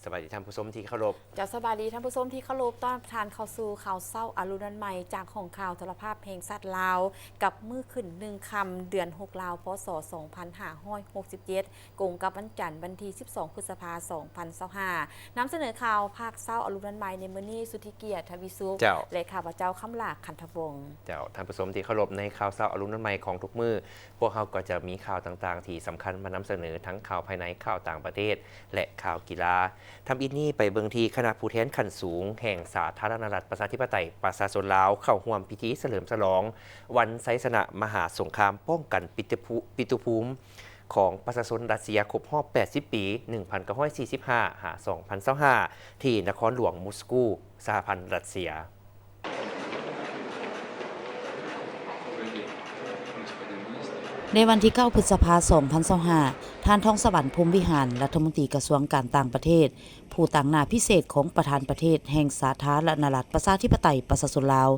ສະບາຍດີທ່ານຜູ້ຊົມທີ່ເຄົາລົບ. ເຈົ້າ ສະບາຍດີທ່ານຜູ້ຊົມທີ່ເຄົາລົບ. ຕ້ອນຮັບທ່ານເຂົ້າສູ່ຂ່າວເຊົ້າອາລຸນວັນໃໝ່ ຈາກຫ້ອງຂ່າວໂທລະພາບແຫ່ງຊາດລາວ, ກັບມື້ຂຶ້ນໜຶ່ງຄ່ຳ ເດືອນຫົກລາວ ພ.ສ. ສອງພັນຫ້າຮ້ອຍຫົກສິບເຈັດ ກົງກັບວັນຈັນ ວັນທີສິບສອງ ພຶດສະພາ ສອງພັນຊາວຫ້າ ນຳສະເໜີຂ່າວພາກເຊົ້າອາລຸນວັນໃໝ່ໃນມື້ນີ້ ສຸດທິກຽດ ທະວີສຸກ ເຈົ້າ ແລະ ຂ້າພະເຈົ້າ ຄຳຫຼາກ ຂັນທະວົງ. ເຈົ້າ ທ່ານຜູ້ຊົມທີ່ເຄົາລົບ, ໃນຂ່າວເຊົ້າອາລຸນວັນໃໝ່ຂອງທຸກມື້, ພວກເຮົາກໍຈະມີຂ່າວຕ່າງໆທີ່ສຳຄັນມານຳສະເໜີ, ທັງຂ່າວພາຍໃນ, ຂ່າວຕ່າງປະເທດ ແລະ ຂ່າວກິລາ. ທຳອິດນີ້ໄປເບິ່ງທີ່ຄະນະຜູ້ແທນຂັ້ນສູງແຫ່ງສາທາລະນະລັດປະຊາທິປະໄຕປະຊາຊົນລາວ ເຂົ້າຮ່ວມພິທີສະເຫຼີມສະຫຼອງວັນໄຊຊະນະມະຫາສົງຄາມປ້ອງກັນປິດຕິພູ ປິດຕິພູມຂອງປະຊາຊົນຣັດເຊຍ ຄົບຮອບແປດສິບປີ ໜຶ່ງພັນເກົ້າຮ້ອຍສີ່ສິບຫ້າ ຫາ ສອງພັນຊາວຫ້າ ທີ່ນະຄອນຫຼວງມົສກູ ສະຫະພັນຣັດເຊຍ. ໃນວັນທີເກົ້າ ພຶດສະພາ ສອງພັນຊາວຫ້າ ທ່ານ ທອງສະຫວັນ ພົມວິຫານ ລັດຖະມົນຕີກະຊວງການຕ່າງປະເທດ, ຜູ້ຕາງໜ້າພິເສດຂອງປະທານປະເທດແຫ່ງສາທາລະນະລັດປະຊາທິປະໄຕປະຊາຊົນລາວ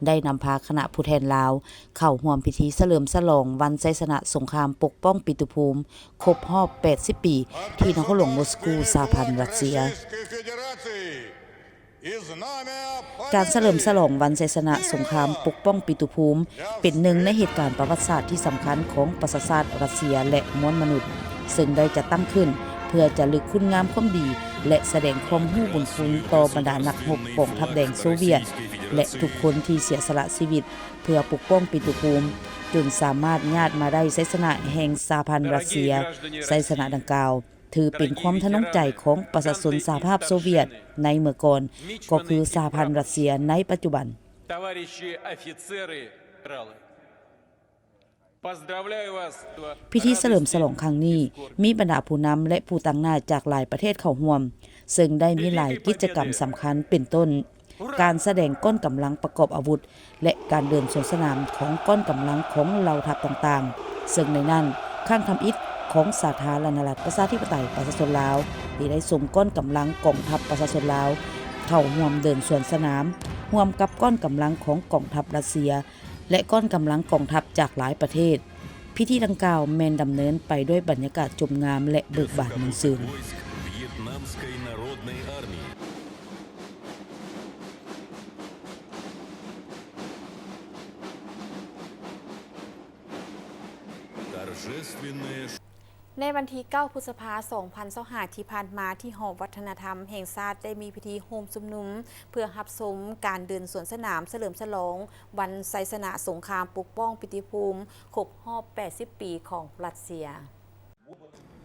ໄດ້ນຳພາຄະນະຜູ້ແທນລາວ ເຂົ້າຮ່ວມພິທີສະເຫຼີມສະຫຼອງວັນໄຊຊະນະສົງຄາມປົກປ້ອງປິດຕິພູມ ຄົບຮອບແປດສິບປີ ທີ່ນະຄອນຫຼວງມົສກູ ສະຫະພັນຣັດເຊຍ. ການສະເຫຼີມສະຫຼອງວັນໄຊຊະນະສົງຄາມປົກປ້ອງປິດຕິພູມ ເປັນໜຶ່ງໃນເຫດການປະຫວັດສາດທີ່ສຳຄັນຂອງປະຊາຊາດຣັດເຊຍ ແລະ ມວນມະນຸດ, ເຊິ່ງໄດ້ຈັດຕັ້ງຂຶ້ນເພື່ອຈະລຶກຄຸນງາມຄວາມດີ ແລະ ສະແດງຄວາມຮູ້ບຸນຄຸນຕໍ່ບັນດານັກຮົບກອງທັບແດງໂຊວຽດ ແລະ ທຸກຄົນທີ່ເສຍສະຫຼະຊີວິດເພື່ອປົກປ້ອງປິດຕິພູມ ຈົນສາມາດຍາດມາໄດ້ໄຊຊະນະແຫ່ງສະຫະພັນຣັດເຊຍ. ໄຊຊະນະດັ່ງກ່າວ ຖືເປັນຄວາມທະນົງໃຈຂອງປະຊາຊົນສະຫະພາບໂຊວຽດໃນເມື່ອກ່ອນ, ກໍຄືສະຫະພັນຣັດເຊຍໃນປັດຈຸບັນ. Товарищи офицеры, генералы, поздравляю вас с ພິທີສະເຫຼີມສະຫຼອງຄັ້ງນີ້ ມີບັນດາຜູ້ນຳ ແລະ ຜູ້ຕາງໜ້າຈາກຫຼາຍປະເທດເຂົ້າຮ່ວມ, ເຊິ່ງໄດ້ມີຫຼາຍກິດຈະກຳສຳຄັນ ເປັນຕົ້ນ ການສະແດງກ້ອນກຳລັງປະກອບອາວຸດ ແລະ ການເດີນສວນສະໜາມຂອງກ້ອນກຳລັງຂອງເຫຼົ່າທັບຕ່າງໆ, ເຊິ່ງໃນນັ້ນ ຄັ້ງທຳອິດຂອງສາທາລະນະລັດປະຊາທິປະໄຕປະຊາຊົນລາວ ທີ່ໄດ້ສົ່ງກ້ອນກຳລັງກອງທັບປະຊາຊົນລາວ ເຂົ້າຮ່ວມເດີນສວນສະໜາມ ຮ່ວມກັບກ້ອນກຳລັງຂອງກອງທັບຣັດເຊຍ ແລະ ກ້ອນກຳລັງກອງທັບຈາກຫຼາຍປະເທດ. ພິທີດັ່ງກ່າວແມ່ນດຳເນີນໄປດ້ວຍບັນຍາກາດຈົ່ມງາມ ແລະ ເບີກບານມ່ວນຊື່ນ. Торжественное ໃນວັນທີເກົ້າ ພຶດສະພາ ສອງພັນຊາວຫ້າ ທີ່ຜ່ານມາ, ທີ່ຫໍວັດທະນະທຳແຫ່ງຊາດໄດ້ມີພິທີໂຮມຊຸມນຸມ ເພື່ອຮັບຊົມການເດີນສວນສະໜາມສະເຫຼີມສະຫຼອງວັນໄຊຊະນະສົງຄາມປົກປ້ອງປິດຕິພູມ ຄົບຮອບແປດສິບປີຂອງຣັດເຊຍ.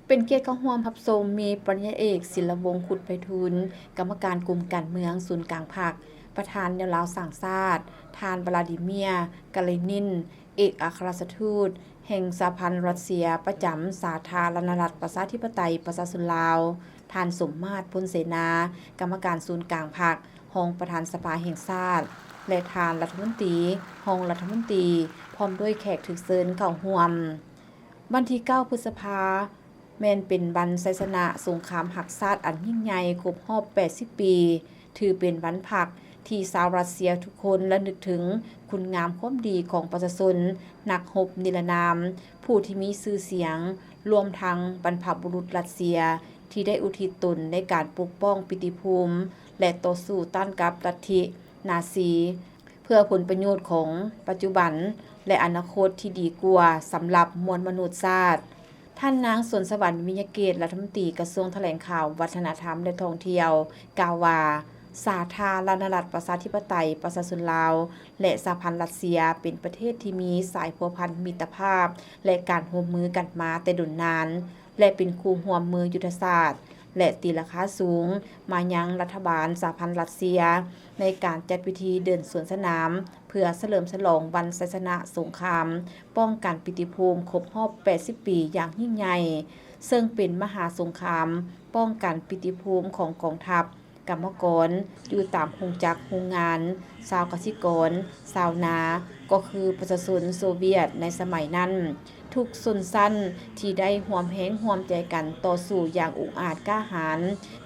ເປັນກຽດເຂົ້າຮ່ວມຮັບຊົມມີປະລິນຍາເອກ ສິນລະວົງ ຄຸດໄພທູນ ກຳມະການກົມການເມືອງສູນກາງພັກ, ປະທານແນວລາວສ້າງຊາດ, ທ່ານ ວລາດີເມຍ ກາເລນິນ ເອກອັກຄະລັດຖະທູດແຫ່ງສະຫະພັນຣັດເຊຍປະຈຳສາທາລະນະລັດປະຊາທິປະໄຕປະຊາຊົນລາວ, ທ່ານ ສົມມາດ ພົນເສນາ ກຳມະການສູນກາງພັກ, ຮອງປະທານສະພາແຫ່ງຊາດ ແລະ ທ່ານລັດຖະມົນຕີ, ຮອງລັດຖະມົນຕີ ພ້ອມດ້ວຍແຂກຖືກເຊີນເຂົ້າຮ່ວມ. ວັນທີເກົ້າ ພຶດສະພາ ແມ່ນເປັນວັນໄຊຊະນະສົງຄາມຮັກຊາດອັນຍິ່ງໃຫຍ່ຄົບຮອບແປດສິບປີ, ຖືເປັນວັນພັກທີ່ຊາວຣັດເຊຍທຸກຄົນລະນຶກເຖິງຄຸນງາມຄວາມດີຂອງປະຊາຊົນນັກຮົບນິລະນາມ ຜູ້ທີ່ມີຊື່ສຽງ, ລວມທັງບັນພະບຸລຸດຣັດເຊຍທີ່ໄດ້ອຸທິດຕົນໃນການປົກປ້ອງປິດຕິພູມ ແລະ ຕໍ່ສູ້ຕ້ານກັບລັດທິນາຊີ ເພື່ອຜົນປະໂຫຍດຂອງປັດຈຸບັນ ແລະ ອະນາຄົດທີ່ດີກວ່າສຳລັບມວນມະນຸດຊາດ. ທ່ານນາງ ສວນສະຫວັນ ວິຍະເກດ ລັດຖະມົນຕີກະຊວງຖະແຫຼງຂ່າວ, ວັດທະນະທຳ ແລະ ທ່ອງທ່ຽວ ກ່າວວ່າ ສາທາລະນະລັດປະຊາທິປະໄຕປະຊາຊົນລາວ ແລະ ສະຫະພັນຣັດເຊຍ ເປັນປະເທດທີ່ມີສາຍພົວພັນມິດຕະພາບ ແລະ ການຮ່ວມມືກັນມາແຕ່ດົນນານ ແລະ ເປັນຄູ່ຮ່ວມມືຍຸດທະສາດ ແລະ ຕີລາຄາສູງມາຍັງລັດຖະບານສະຫະພັນຣັດເຊຍ ໃນການຈັດພິທີເດີນສວນສະໜາມ ເພື່ອສະເຫຼີມສະຫຼອງວັນໄຊຊະນະສົງຄາມປ້ອງກັນປິດຕິພູມຄົບຮອບແປດສິບປີຢ່າງຍິ່ງໃຫຍ່, ເຊິ່ງເປັນມະຫາສົງຄາມປ້ອງກັນປິດຕິພູມຂອງກອງທັບ, ກຳມະກອນຢູ່ຕາມໂຮງຈັກໂຮງງານ, ຊາວກະສິກອນ, ຊາວນາ, ກໍຄືປະຊາຊົນໂຊວຽດໃນສະໄໝນັ້ນ. ທຸກຊົນຊັ້ນທີ່ໄດ້ຮ່ວມແຮງຮ່ວມໃຈກັນຕໍ່ສູ້ຢ່າງອຸກອາດກ້າຫານ,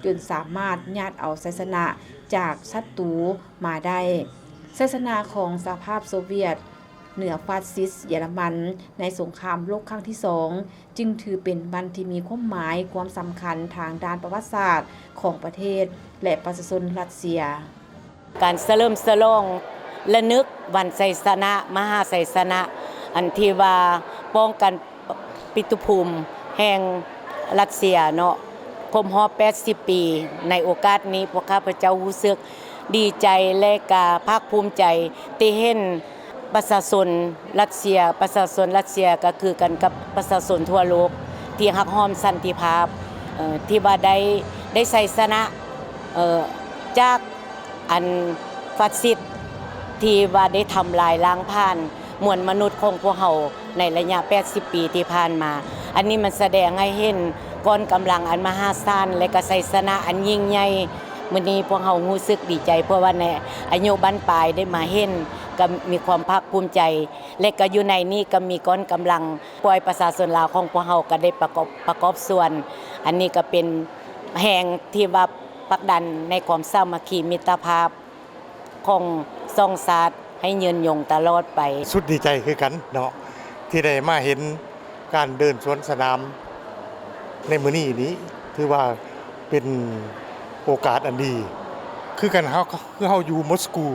ຈົນສາມາດຍາດເອົາໄຊຊະນະຈາກສັດຕູມາໄດ້. ໄຊຊະນະຂອງສະຫະພາບໂຊວຽດ ເໜືອຟາຊິສເຢຍລະມັນໃນສົງຄາມໂລກຄັ້ງທີສອງ ຈຶ່ງຖືເປັນວັນທີ່ມີຄວາມໝາຍຄວາມສຳຄັນທາງດ້ານປະຫວັດສາດຂອງປະເທດ ແລະ ປະຊາຊົນຣັດເຊຍ. ການສະເຫຼີມສະຫຼອງລະນຶກວັນໄຊຊະນະ ມະຫາໄຊຊະນະ ອັນທີ່ວ່າປ້ອງກັນປິຕຸພູມແຫ່ງຣັດເຊຍເນາະ ຄົບຮອບແປດສິບປີ. ໃນໂອກາດນີ້ ພວກຂ້າພະເຈົ້າຮູ້ສຶກດີໃຈ ແລະ ກະພາກພູມໃຈທີ່ເຫັນ ປະຊາຊົນຣັດເຊຍ, ປະຊາຊົນຣັດເຊຍກໍຄືກັນກັບປະຊາຊົນທົ່ວໂລກທີ່ຮັກຫອມສັນຕິພາບ ເອີ ທີ່ວ່າໄດ້ ໄດ້ໄຊຊະນະ ເອີ ຈາກອັນຟາຊິດທີ່ວ່າໄດ້ທຳລາຍລ້າງຜານມວນມະນຸດຂອງພວກເຮົາໃນໄລຍະແປດສິບປີທີ່ຜ່ານມາ. ອັນນີ້ມັນສະແດງໃຫ້ເຫັນກ້ອນກຳລັງອັນມະຫາສານ ແລະ ກະໄຊຊະນະອັນຍິ່ງໃຫຍ່. ມື້ນີ້ພວກເຮົາຮູ້ສຶກດີໃຈ ເພາະວ່າໃນອາຍຸບັ້ນປາຍໄດ້ມາເຫັນ ກໍມີຄວາມພາກພູມໃຈ ແລະ ກໍຢູ່ໃນນີ້ກໍມີກ້ອນກຳລັງ ຝ່າຍປະຊາຊົນລາວຂອງພວກເຮົາກໍໄດ້ປະກອບ ປະກອບສ່ວນ. ອັນນີ້ກໍເປັນແຮງທີ່ວ່າຜັກດັນໃນຄວາມສາມັກຄີມິດຕະພາບຂອງສອງຊາດໃຫ້ຍືນຍົງຕະຫຼອດໄປ. ສຸດດີໃຈຄືກັນເນາະ ທີ່ໄດ້ມາເຫັນ ການເດີນສວນສະໜາມໃນມື້ນີ້ນີ້ ຖືວ່າເປັນໂອກາດອັນດີ ຄືກັນເຮົາ ຄືເຮົາຢູ່ມົສກູ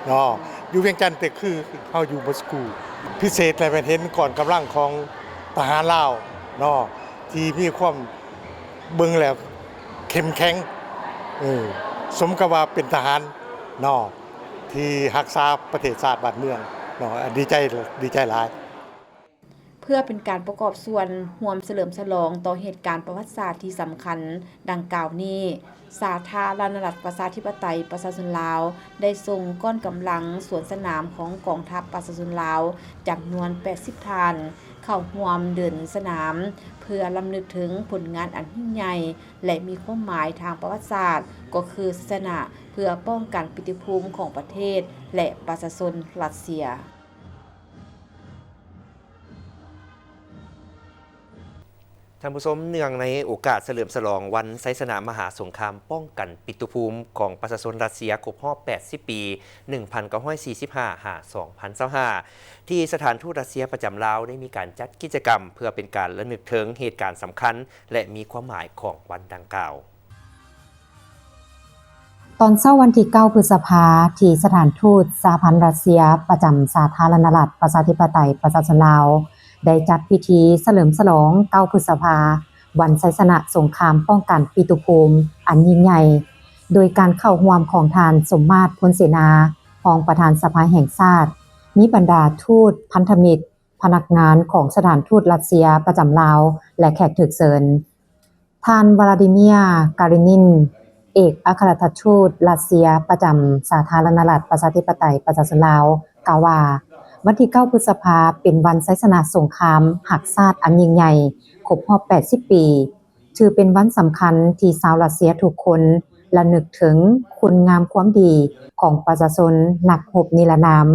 ເນາະ ຢູ່ວຽງຈັນ ແຕ່ຄືເຮົາຢູ່ມົສກູ. ພິເສດແລ້ວແມ່ນເຫັນກ້ອນກຳລັງຂອງທະຫານລາວເນາະ ທີ່ມີຄວາມ ເບິ່ງແລ້ວເຂັ້ມແຂງ ເອີ ສົມກັບວ່າເປັນທະຫານເນາະ ທີ່ຮັກສາປະເທດຊາດບ້ານເມືອງເນາະ ດີໃຈ ດີໃຈຫຼາຍ. ເພື່ອເປັນການປະກອບສ່ວນຮ່ວມສະເຫຼີມສະຫຼອງຕໍ່ເຫດການປະຫວັດສາດທີ່ສຳຄັນດັ່ງກ່າວນີ້, ສາທາລະນະລັດປະຊາທິປະໄຕປະຊາຊົນລາວ ໄດ້ສົ່ງກ້ອນກຳລັງສວນສະໜາມຂອງກອງທັບປະຊາຊົນລາວ ຈຳນວນແປດສິບທ່ານ ເຂົ້າຮ່ວມເດີນສະໜາມ ເພື່ອລຳນຶກເຖິງຜົນງານອັນຍິ່ງໃຫຍ່ ແລະ ມີຄວາມໝາຍທາງປະຫວັດສາດ ກໍຄືໄຊຊະນະເພື່ອປ້ອງກັນປິຕິພູມຂອງປະເທດ ແລະ ປະຊາຊົນຣັດເຊຍ. ທ່ານຜູ້ຊົມ, ເນື່ອງໃນໂອກາດສະເຫຼີມສະຫຼອງວັນໄຊຊະນະມະຫາສົງຄາມປ້ອງກັນປິຕຸພູມຂອງປະຊາຊົນຣັດເຊຍຄົບຮອບແປດສິບປີ ໜຶ່ງພັນເກົ້າຮ້ອຍສີ່ສິບຫ້າ ຫາ ສອງພັນຊາວຫ້າ ທີ່ສະຖານທູດຣັດເຊຍປະຈຳລາວໄດ້ມີການຈັດກິດຈະກຳ ເພື່ອເປັນການລະນຶກເຖິງເຫດການສຳຄັນ ແລະ ມີຄວາມໝາຍຂອງວັນດັ່ງກ່າວ. ຕອນເຊົ້າວັນທີເກົ້າ ພຶດສະພາ ທີ່ສະຖານທູດສະຫະພັນຣັດເຊຍປະຈຳສາທາລະນະລັດປະຊາທິປະໄຕປະຊາຊົນລາວ ໄດ້ຈັດພິທີສະເຫຼີມສະຫຼອງເກົ້າ ພຶດສະພາ ວັນໄຊຊະນະສົງຄາມປ້ອງກັນປິຕຸພູມອັນຍິ່ງໃຫຍ່ ໂດຍການເຂົ້າຮ່ວມຂອງທ່ານ ສົມມາດ ພົນເສນາ ຮອງປະທານສະພາແຫ່ງຊາດ, ມີບັນດາທູດ, ພັນທະມິດ, ພະນັກງານຂອງສະຖານທູດຣັດເຊຍປະຈຳລາວ ແລະ ແຂກຖືກເຊີນ. ທ່ານ ວລາດີເມຍ ກາລິນິນ ເອກອັກຄະລັດຖະທູດຣັດເຊຍປະຈຳສາທາລະນະລັດປະຊາທິປະໄຕປະຊາຊົນລາວ ກ່າວວ່າ ວັນທີເກົ້າ ພຶດສະພາ ເປັນວັນໄຊຊະນະສົງຄາມຮັກຊາດອັນຍິ່ງໃຫຍ່ ຄົບຮອບແປດສິບປີ, ຖືເປັນວັນສຳຄັນທີ່ຊາວຣັດເຊຍທຸກຄົນລະນຶກເຖິງຄຸນງາມຄວາມດີຂອງປະຊາຊົນນັກຮົບນິລະນາມ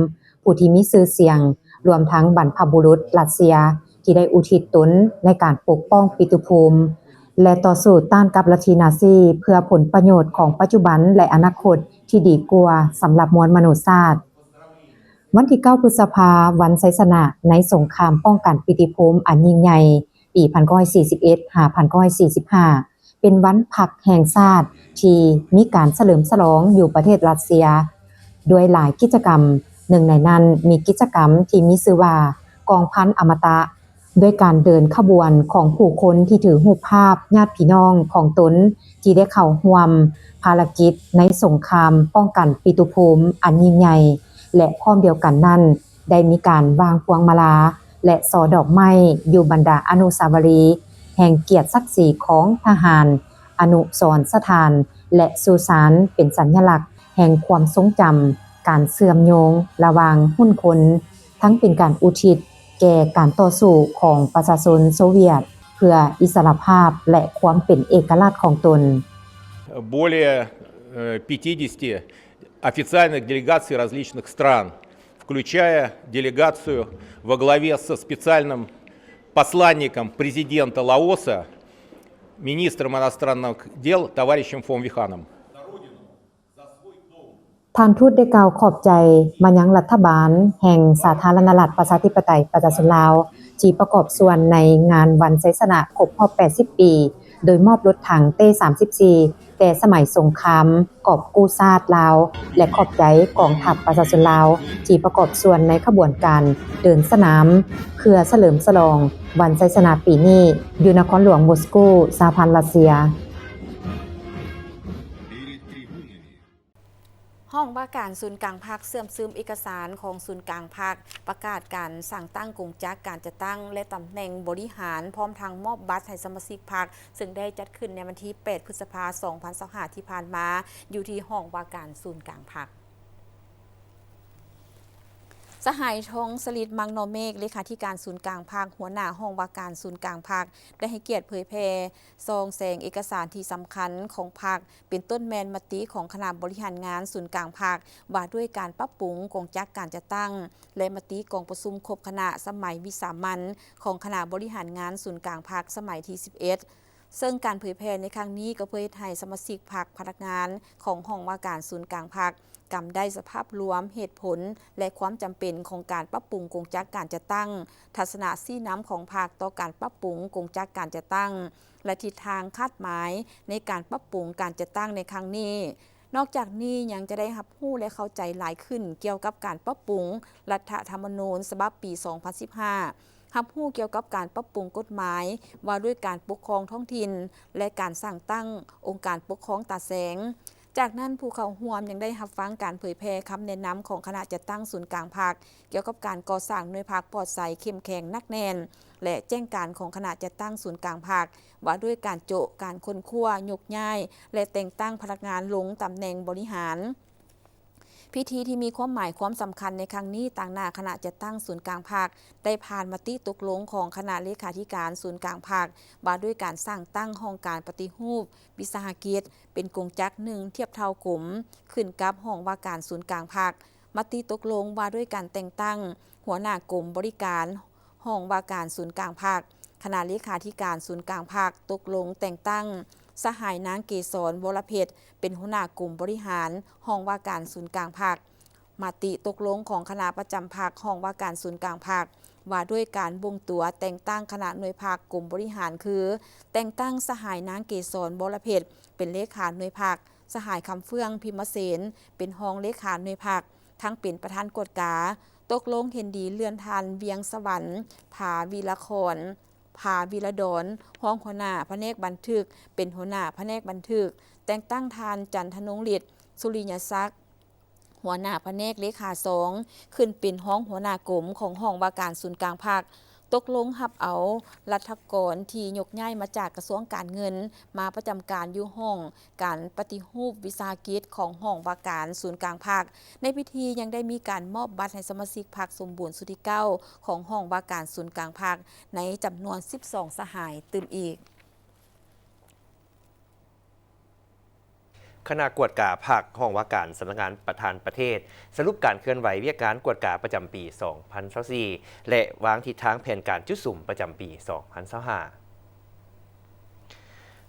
ຜູ້ທີ່ມີຊື່ສຽງ, ລວມທັງບັນພະບຸລຸດຣັດເຊຍທີ່ໄດ້ອຸທິດຕົນໃນການປົກປ້ອງປິຕຸພູມ ແລະ ຕໍ່ສູ້ຕ້ານກັບລັດທິນາຊີ ເພື່ອຜົນປະໂຫຍດຂອງປັດຈຸບັນ ແລະ ອະນາຄົດທີ່ດີກວ່າສຳລັບມວນມະນຸດຊາດ. ວັນທີເກົ້າ ພຶດສະພາ ວັນໄຊຊະນະໃນສົງຄາມປ້ອງກັນປິຕິພູມອັນຍິ່ງໃຫຍ່ ປີພັນເກົ້າຮ້ອຍສີ່ສິບເອັດ ຫາ ພັນເກົ້າຮ້ອຍສີ່ສິບຫ້າ ເປັນວັນພັກແຫ່ງຊາດທີ່ມີການສະເຫຼີມສະຫຼອງຢູ່ປະເທດຣັດເຊຍ ດ້ວຍຫຼາຍກິດຈະກຳ. ໜຶ່ງໃນນັ້ນມີກິດຈະກຳທີ່ມີຊື່ວ່າ ກອງພັນອະມະຕະ, ດ້ວຍການເດີນຂະບວນຂອງຜູ້ຄົນທີ່ຖືຮູບພາບຍາດພີ່ນ້ອງຂອງຕົນ ທີ່ໄດ້ເຂົ້າຮ່ວມພາລະກິດໃນສົງຄາມປ້ອງກັນປິຕຸພູມອັນຍິ່ງໃຫຍ່ ແລະ ພ້ອມດຽວກັນນັ້ນ ໄດ້ມີການວາງພວງມາລາ ແລະ ສໍດອກໄມ້ຢູ່ບັນດາອະນຸສາວະລີແຫ່ງກຽດສັກສີຂອງທະຫານ, ອະນຸສອນສະຖານ ແລະ ສຸສານ ເປັນສັນຍະລັກແຫ່ງຄວາມຊົງຈຳການເຊື່ອມໂຍງລະຫວ່າງຮຸ່ນຄົນ, ທັງເປັນການອຸທິດແກ່ການຕໍ່ສູ້ຂອງປະຊາຊົນໂຊວຽດເພື່ອອິດສະຫຼະພາບ ແລະ ຄວາມເປັນເອກະລາດຂອງຕົນ. Более, э, пятидесяти официальных делегаций различных стран, включая делегацию во главе со специальным посланником президента Лаоса, министром иностранных дел товарищем Фон Виханом. ທ່ານທູດໄດ້ກ່າວຂອບໃຈມາຍັງລັດຖະບານແຫ່ງສາທາລະນະລັດປະຊາທິປະໄຕປະຊາຊົນລາວ ທີ່ປະກອບສ່ວນໃນງານວັນໄຊຊະນະຄົບຮອບແປດສິບປີ ໂດຍມອບລົດຖັງເຕ້ສາມສິບສີ່ ແຕ່ສະໄໝສົງຄາມກອບກູ້ຊາດລາວ ແລະ ຂອບໃຈກອງທັບປະຊາຊົນລາວ ທີ່ປະກອບສ່ວນໃນຂະບວນການເດີນສະໜາມ ເພື່ອສະເຫຼີມສະຫຼອງວັນໄຊຊະນະປີນີ້ ຢູ່ນະຄອນຫຼວງມົສກູ ສະຫະພັນຣັດເຊຍ. ຫ້ອງວ່າການສູນກາງພັກເຊື່ອມຊຶມເອກະສານຂອງສູນກາງພັກ, ປະກາດການສ້າງຕັ້ງກົງຈັກການຈັດຕັ້ງ ແລະ ຕຳແໜ່ງບໍລິຫານ, ພ້ອມທັງມອບບັດໃຫ້ສະມາຊິກພັກ, ເຊິ່ງໄດ້ຈັດຂຶ້ນໃນວັນທີແປດ ພຶດສະພາ ສອງພັນຊາວຫ້າ ທີ່ຜ່ານມາ, ຢູ່ທີ່ຫ້ອງວ່າການສູນກາງພັກ. ສະຫາຍ ທອງສະລິດ ມັງນໍເມກ ເລຂາທິການສູນກາງພັກ, ຫົວໜ້າຫ້ອງວ່າການສູນກາງພັກ ໄດ້ໃຫ້ກຽດເຜີຍແຜ່ ສ່ອງແສງເອກະສານທີ່ສຳຄັນຂອງພັກ, ເປັນຕົ້ນແມ່ນມະຕິຂອງຄະນະບໍລິຫານງານສູນກາງພັກ ວ່າດ້ວຍການປັບປຸງກົງຈັກການຈັດຕັ້ງ ແລະ ມະຕິກອງປະຊຸມຄົບຄະນະສະໄໝວິສາມັນຂອງຄະນະບໍລິຫານງານສູນກາງພັກສະໄໝທີສິບເອັດ ເຊິ່ງການເຜີຍແຜ່ໃນຄັ້ງນີ້ກໍເພື່ອເຮັດໃຫ້ສະມາຊິກພັກ, ພະນັກງານຂອງຫ້ອງວ່າການສູນກາງພັກ ກຳໄດ້ສະພາບລວມ, ເຫດຜົນ ແລະ ຄວາມຈຳເປັນຂອງການປັບປຸງກົງຈັກການຈັດຕັ້ງ, ທັດສະນະຊີ້ນຳຂອງພັກຕໍ່ການປັບປຸງກົງຈັກການຈັດຕັ້ງ ແລະ ທິດທາງຄາດໝາຍໃນການປັບປຸງການຈັດຕັ້ງໃນຄັ້ງນີ້. ນອກຈາກນີ້ຍັງຈະໄດ້ຮັບຮູ້ ແລະ ເຂົ້າໃຈຫຼາຍຂຶ້ນກ່ຽວກັບການປັບປຸງລັດຖະທຳມະນູນສະບັບປີສອງພັນສິບຫ້າ, ຮັບຮູ້ກ່ຽວກັບການປັບປຸງກົດໝາຍວ່າດ້ວຍການປົກຄອງທ້ອງຖິ່ນ ແລະ ການສ້າງຕັ້ງອົງການປົກຄອງຕາແສງ. ຈາກນັ້ນ, ຜູ້ເຂົ້າຮ່ວມຍັງໄດ້ຮັບຟັງການເຜີຍແຜ່ຄຳແນະນຳຂອງຄະນະຈັດຕັ້ງສູນກາງພັກ ກ່ຽວກັບການກໍ່ສ້າງໜ່ວຍພັກປອດໃສ, ເຂັ້ມແຂງ, ໜັກແໜ້ນ ແລະ ແຈ້ງການຂອງຄະນະຈັດຕັ້ງສູນກາງພັກ ວ່າດ້ວຍການໂຈະ, ການຄົ້ນຄວ້າ, ຍົກຍ້າຍ ແລະ ແຕ່ງຕັ້ງພະນັກງານລົງຕຳແໜ່ງບໍລິຫານ. ພິທີທີ່ມີຄວາມໝາຍຄວາມສຳຄັນໃນຄັ້ງນີ້, ຕາງໜ້າຄະນະຈັດຕັ້ງສູນກາງພັກ ໄດ້ຜ່ານມະຕິຕົກລົງຂອງຄະນະເລຂາທິການສູນກາງພັກ ວ່າດ້ວຍການສ້າງຕັ້ງຫ້ອງການປະຕິຮູບວິສາຫະກິດ ເປັນກົງຈັກໜຶ່ງທຽບເທົ່າກົມ ຂຶ້ນກັບຫ້ອງວ່າການສູນກາງພັກ, ມະຕິຕົກລົງວ່າດ້ວຍການແຕ່ງຕັ້ງຫົວໜ້າກົມບໍລິການ ຫ້ອງວ່າການສູນກາງພັກ, ຄະນະເລຂາທິການສູນກາງພັກຕົກລົງແຕ່ງຕັ້ງສະຫາຍນາງ ເກສອນ ວໍລະເພັດ ເປັນຫົວໜ້າກົມບໍລິຫານຫ້ອງວ່າການສູນກາງພັກ. ມະຕິຕົກລົງຂອງຄະນະປະຈຳພັກຫ້ອງວ່າການສູນກາງພັກ ວ່າດ້ວຍການບົ່ງຕົວແຕ່ງຕັ້ງຄະນະໜ່ວຍພັກກົມບໍລິຫານ ຄື ແຕ່ງຕັ້ງສະຫາຍນາງ ເກສອນ ວໍລະເພັດ ເປັນເລຂາໜ່ວຍພັກ, ສະຫາຍ ຄຳເຟືອງ ພິມມະເສນ ເປັນຮອງເລຂາໜ່ວຍພັກ ທັງເປັນປະທານກວດກາ, ຕົກລົງເຫັນດີເລື່ອນທ່ານ ວຽງສະຫວັນ ຜາວິລະຄອນ ຜາວິລະດອນ ຮອງຫົວໜ້າພະແນກບັນທຶກ ເປັນຫົວໜ້າພະແນກບັນທຶກ, ແຕ່ງຕັ້ງທ່ານ ຈັນທະນົງລິດ ສຸລິຍະສັກ ຫົວໜ້າພະແນກເລຂາສອງ ຂຶ້ນເປັນຮອງຫົວໜ້າກົມຂອງຫ້ອງວ່າການສູນກາງພັກ, ຕົກລົງຮັບເອົາລັດຖະກອນທີ່ຍົກຍ້າຍມາຈາກກະຊວງການເງິນ ມາປະຈຳການຢູ່ຫ້ອງ ການປະຕິຮູບວິສາຫະກິດຂອງຫ້ອງວ່າການສູນກາງພັກ. ໃນພິທີຍັງໄດ້ມີການມອບບັດໃຫ້ສະມາຊິກພັກສົມບູນຊຸດທີເກົ້າ ຂອງຫ້ອງວ່າການສູນກາງພັກ ໃນຈຳນວນສິບສອງສະຫາຍຕື່ມອີກ. ຄະນະກວດກາພັກ ຫ້ອງວ່າການສຳນັກງານປະທານປະເທດ ສະຫຼຸບການເຄື່ອນໄຫວວຽກງານກວດກາປະຈຳປີສອງພັນຊາວສີ່ ແລະ ວາງທິດທາງແຜນການຈຸດສຸມປະຈຳປີສອງພັນຊາວຫ້າ.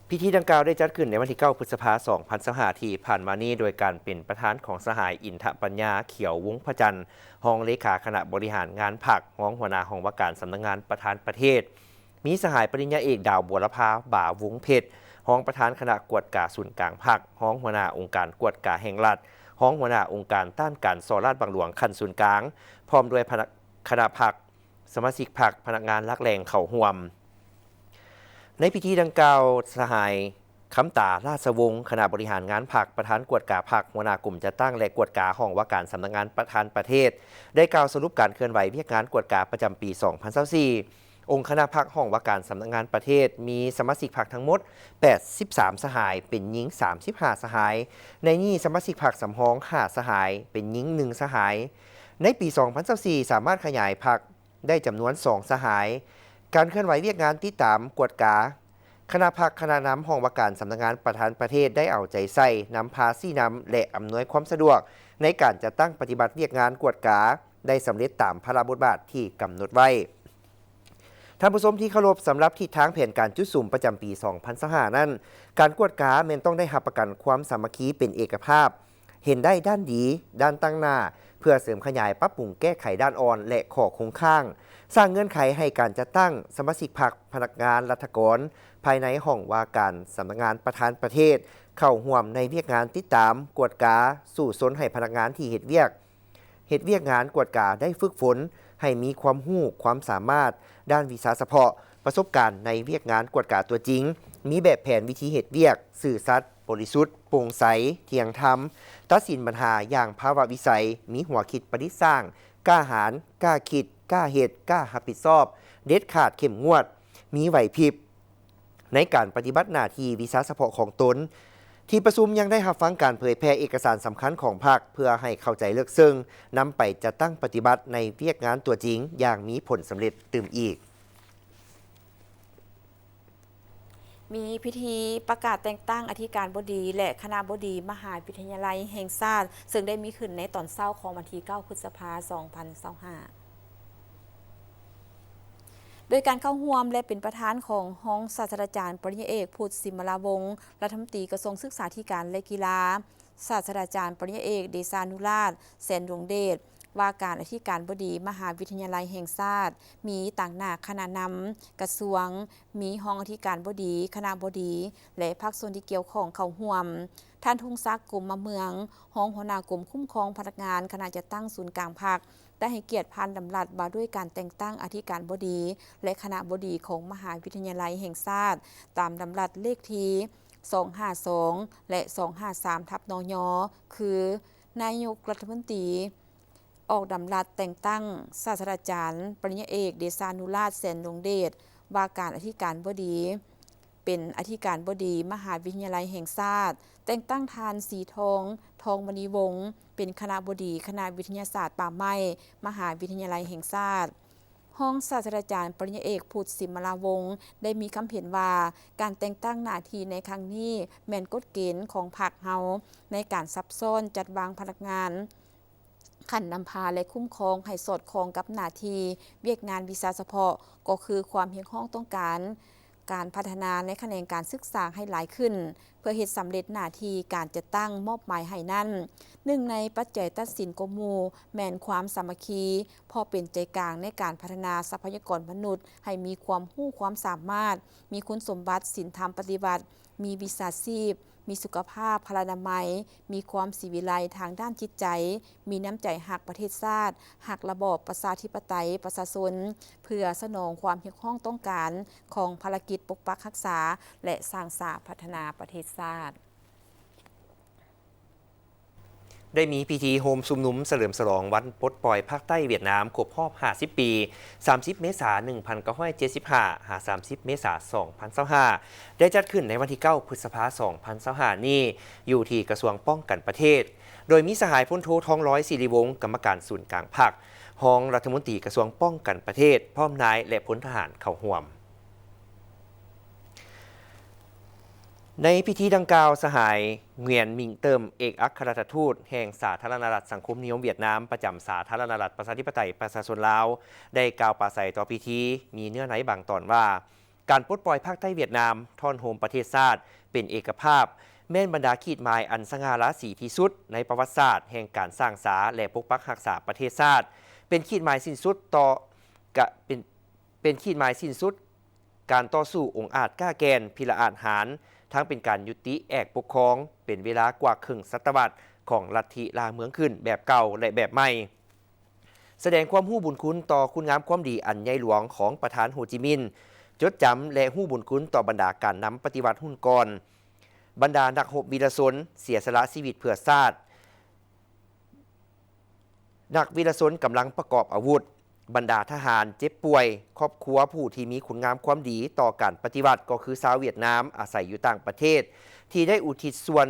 ພິທີດັ່ງກ່າວໄດ້ຈັດຂຶ້ນໃນວັນທີເກົ້າ ພຶດສະພາ ສອງພັນຊາວຫ້າ ທີ່ຜ່ານມານີ້ ໂດຍການເປັນປະທານຂອງສະຫາຍ ອິນທະປັນຍາ ຂຽວວົງພະຈັນ ຮອງເລຂາຄະນະບໍລິຫານງານພັກ, ຮອງຫົວໜ້າຫ້ອງວ່າການສຳນັກງານປະທານປະເທດ, ມີສະຫາຍປະລິນຍາເອກ ດາວ ບົວລະພາ ບາວົງເພັດ ຮອງປະທານຄະນະກວດກາສູນກາງພັກ, ຮອງຫົວໜ້າອົງການກວດກາແຫ່ງລັດ, ຮອງຫົວໜ້າອົງການຕ້ານການສໍ້ລາດບັງຫຼວງຂັ້ນສູນກາງ ພ້ອມດ້ວຍຄະນະ ຄະນະພັກ, ສະມາຊິກພັກ, ພະນັກງານຫຼັກແຫຼ່ງເຂົ້າຮ່ວມ. ໃນພິທີດັ່ງກ່າວ, ສະຫາຍ ຄຳຕາ ລາຊະວົງ ຄະນະບໍລິຫານງານພັກ, ປະທານກວດກາພັກ, ຫົວໜ້າກົມຈັດຕັ້ງ ແລະ ກວດກາຫ້ອງວ່າການສຳນັກງານປະທານປະເທດ ໄດ້ກ່າວສະຫຼຸບການເຄື່ອນໄຫວວຽກງານກວດກາປະຈຳປີສອງພັນຊາວສີ່. ອົງຄະນະພັກຫ້ອງວ່າການສຳນັກງານປະເທດ ມີສະມາຊິກພັກທັງໝົດແປດສິບສາມສະຫາຍ, ເປັນຍິງສາມສິບຫ້າສະຫາຍ, ໃນນີ້ສະມາຊິກພັກສຳຮອງຫ້າສະຫາຍ, ເປັນຍິງໜຶ່ງສະຫາຍ. ໃນປີສອງພັນຊາວສີ່ ສາມາດຂະຫຍາຍພັກ ໄດ້ຈຳນວນສອງສະຫາຍ. ການເຄື່ອນໄຫວວຽກງານຕິດຕາມກວດກາ ຄະນະພັກ, ຄະນະນຳຫ້ອງວ່າການສຳນັກງານປະທານປະເທດ ໄດ້ເອົາໃຈໃສ່, ນຳພາຊີ້ນຳ ແລະ ອຳນວຍຄວາມສະດວກໃນການຈັດຕັ້ງປະຕິບັດວຽກງານກວດກາ ໄດ້ສຳເລັດຕາມພາລະບົດບາດທີ່ກຳນົດໄວ້. ທ່ານຜູ້ຊົມທີ່ເຄົາລົບ, ສຳລັບທິດທາງແຜນການຈຸດສຸມປະຈຳປີສອງພັນຊາວຫ້ານັ້ນ, ການກວດກາແມ່ນຕ້ອງໄດ້ຮັບປະກັນຄວາມສາມັກຄີເປັນເອກະພາບ, ເຫັນໄດ້ດ້ານດີ, ດ້ານຕັ້ງໜ້າ ເພື່ອເສີມຂະຫຍາຍ, ປັບປຸງແກ້ໄຂດ້ານອ່ອນ ແລະ ຂໍ້ຄົງຄ້າງ, ສ້າງເງື່ອນໄຂໃຫ້ການຈັດຕັ້ງສະມາຊິກພັກ, ພະນັກງານລັດຖະກອນພາຍໃນຫ້ອງວ່າການສຳນັກງານປະທານປະເທດ ເຂົ້າຮ່ວມໃນວຽກງານຕິດຕາມ, ກວດກາ, ສູ້ຊົນໃຫ້ພະນັກງານທີ່ເຮັດວຽກ ເຮັດວຽກງານກວດກາໄດ້ຝຶກຝົນໃຫ້ມີຄວາມຮູ້ຄວາມສາມາດດ້ານວິຊາສະເພາະ, ປະສົບການໃນວຽກງານກວດກາຕົວຈິງ, ມີແບບແຜນວິທີເຮັດວຽກ, ຊື່ສັດ, ບໍລິສຸດ, ໂປ່ງໃສ, ທ່ຽງທຳ, ຕັດສິນບັນຫາຢ່າງພາວະວິໄສ, ມີຫົວຄິດປະດິດສ້າງ, ກ້າຫານ, ກ້າຄິດ, ກ້າເຮັດ, ກ້າຮັບຜິດຊອບ, ເດັດຂາດ, ເຂັ້ມງວດ, ມີໄຫວພິບ ໃນການປະຕິບັດໜ້າທີ່ວິຊາສະເພາະຂອງຕົນ. ທີ່ປະຊຸມຍັງໄດ້ຮັບຟັງການເຜີຍແຜ່ເອກະສານສຳຄັນຂອງພັກ ເພື່ອໃຫ້ເຂົ້າໃຈເລິກເຊິ່ງ, ນຳໄປຈັດຕັ້ງປະຕິບັດໃນວຽກງານຕົວຈິງຢ່າງມີຜົນສຳເລັດຕື່ມອີກ. ມີພິທີປະກາດແຕ່ງຕັ້ງອະທິການບໍດີ ແລະ ຄະນະບໍດີມະຫາວິທະຍາໄລແຫ່ງຊາດ, ເຊິ່ງໄດ້ມີຂຶ້ນໃນຕອນເຊົ້າຂອງວັນທີເກົ້າ ພຶດສະພາ ສອງພັນຊາວຫ້າ. ໂດຍການເຂົ້າຮ່ວມ ແລະ ເປັນປະທານຂອງຮອງສາດສະດາຈານ ປະລິນຍາເອກ ພຸດ ສິມມະລາວົງ ລັດຖະມົນຕີກະຊວງສຶກສາທິການ ແລະ ກິລາ, ສາດສະດາຈານ ປະລິນຍາເອກ ເດຊານຸລາດ ແສນດວງເດດ ວ່າການອະທິການບໍດີມະຫາວິທະຍາໄລແຫ່ງຊາດ, ມີຕາງໜ້າຄະນະນຳກະຊວງ, ມີຮອງອະທິການບໍດີ, ຄະນະບໍດີ ແລະ ພາກສ່ວນທີ່ກ່ຽວຂ້ອງເຂົ້າຮ່ວມ. ທ່ານ ທຸງສັກ ກົມມະເມືອງ ຮອງຫົວໜ້າກົມຄຸ້ມຄອງພະນັກງານຄະນະຈັດຕັ້ງສູນກາງພັກ ໄດ້ໃຫ້ກຽດຜ່ານດຳລັດວ່າດ້ວຍການແຕ່ງຕັ້ງອະທິການບໍດີ ແລະ ຄະນະບໍດີຂອງມະຫາວິທະຍາໄລແຫ່ງຊາດ ຕາມດຳລັດເລກທີສອງຫ້າສອງ ແລະ ສອງຫ້າສາມ ທັບ ນຍ ຄື ນາຍົກລັດຖະມົນຕີອອກດຳລັດແຕ່ງຕັ້ງສາດສະດາຈານ ປະລິນຍາເອກ ເດຊານຸລາດ ແສນດວງເດດ ວ່າການອະທິການບໍດີ ເປັນອະທິການບໍດີມະຫາວິທະຍາໄລແຫ່ງຊາດ, ແຕ່ງຕັ້ງທ່ານ ສີທອງ ທອງມະນີວົງ ເປັນຄະນະບໍດີຄະນະວິທະຍາສາດປ່າໄມ້ ມະຫາວິທະຍາໄລແຫ່ງຊາດ. ຮອງສາດສະດາຈານ ປະລິນຍາເອກ ພຸດ ສິມມະລາວົງ ໄດ້ມີຄຳເຫັນວ່າ ການແຕ່ງຕັ້ງໜ້າທີ່ໃນຄັ້ງນີ້ ແມ່ນກົດເກນຂອງພັກເຮົາໃນການຊັບຊ້ອນຈັດວາງພະນັກງານ ຂັ້ນນຳພາ ແລະ ຄຸ້ມຄອງໃຫ້ສອດຄ່ອງກັບໜ້າທີ່ວຽກງານວິຊາສະເພາະ, ກໍຄືຄວາມຮຽກຮ້ອງຕ້ອງການການພັດທະນາໃນຂະແໜງການສຶກສາໃຫ້ຫຼາຍຂຶ້ນ ເພື່ອເຮັດສຳເລັດໜ້າທີ່ການຈັດຕັ້ງມອບໝາຍໃຫ້ນັ້ນ. ໜຶ່ງໃນປັດໄຈຕັດສິນກວ່າໝູ່ແມ່ນຄວາມສາມັກຄີ, ເພາະເປັນໃຈກາງໃນການພັດທະນາຊັບພະຍາກອນມະນຸດໃຫ້ມີຄວາມຮູ້ຄວາມສາມາດ, ມີຄຸນສົມບັດສິນທຳປະຕິວັດ, ມີວິຊາຊີບ, ມີສຸຂະພາບພະລານາໄມ, ມີຄວາມສີວິໄລທາງດ້ານຈິດໃຈ, ມີນ້ຳໃຈຮັກປະເທດຊາດ, ຮັກລະບອບປະຊາທິປະໄຕປະຊາຊົນ, ເພື່ອສະໜອງຄວາມຮຽກຮ້ອງຕ້ອງການຂອງພາລະກິດປົກປັກຮັກສາ ແລະ ສ້າງສາພັດທະນາປະເທດຊາດ. ໄດ້ມີພິທີໂຮມຊຸມນຸມສະເຫຼີມສະຫຼອງວັນປົດປ່ອຍພາກໃຕ້ຫວຽດນາມຄົບຮອບຫ້າສິບປີ, ສາມສິບ ເມສາ ໜຶ່ງພັນເກົ້າຮ້ອຍເຈັດສິບຫ້າ ຫາ ສາມສິບ ເມສາ ສອງພັນຊາວຫ້າ ໄດ້ຈັດຂຶ້ນໃນວັນທີເກົ້າ ພຶດສະພາ ສອງພັນຊາວຫ້າ ນີ້ ຢູ່ທີ່ກະຊວງປ້ອງກັນປະເທດ, ໂດຍມີສະຫາຍພົນໂທ ທອງລອຍ ສິລິວົງ ກຳມະການສູນກາງພັກ, ຮອງລັດຖະມົນຕີກະຊວງປ້ອງກັນປະເທດ, ພ້ອມນາຍ ແລະ ພົນທະຫານເຂົ້າຮ່ວມ. ໃນພິທີດັ່ງກ່າວ, ສະຫາຍ ຫງວຽນ ມິງເຕີມ ເອກອັກຄະລັດຖະທູດແຫ່ງສາທາລະນະລັດສັງຄົມນິຍົມຫວຽດນາມ ປະຈຳສາທາລະນະລັດປະຊາທິປະໄຕປະຊາຊົນລາວ ໄດ້ກ່າວປາໄສຕໍ່ພິທີ ມີເນື້ອໃນບາງຕອນວ່າ, ການປົດປ່ອຍພາກໃຕ້ຫວຽດນາມ, ທ້ອນໂຮມປະເທດຊາດ ເປັນເອກະພາບ, ແມ່ນບັນດາຂີດໝາຍອັນສະຫງ່າລາສີທີ່ສຸດໃນປະຫວັດສາດແຫ່ງການສ້າງສາ ແລະ ປົກປັກຮັກສາປະເທດຊາດ, ເປັນຂີດໝາຍສິ້ນສຸດຕໍ່ ກະເປັນ ເປັນຂີດໝາຍສິ້ນສຸດ ການຕໍ່ສູ້ອົງອາດກ້າແກ່ນ, ພິລະອາດຫານ, ທັງເປັນການຍຸຕິແອກປົກຄອງເປັນເວລາກວ່າເຄິ່ງສະຕະວັດຂອງລັດທິລ່າເມືອງຂຶ້ນແບບເກົ່າ ແລະ ແບບໃໝ່, ສະແດງຄວາມຮູ້ບຸນຄຸນຕໍ່ຄຸນງາມຄວາມດີອັນໃຫຍ່ຫຼວງຂອງປະທານໂຮຈິມິນ, ຈົດຈຳ ແລະ ຮູ້ບຸນຄຸນຕໍ່ບັນດາການນຳປະຕິວັດຮຸ່ນກ່ອນ, ບັນດານັກຮົບວີລະຊົນເສຍສະຫຼະຊີວິດເພື່ອຊາດ, ນັກວິລະຊົນກຳລັງປະກອບອາວຸດ, ບັນດາທະຫານເຈັບປ່ວຍ, ຄອບຄົວຜູ້ທີ່ມີຄຸນງາມຄວາມດີຕໍ່ການປະຕິວັດ ກໍຄືຊາວຫວຽດນາມອາໄສຢູ່ຕ່າງປະເທດ ທີ່ໄດ້ອຸທິດສ່ວນ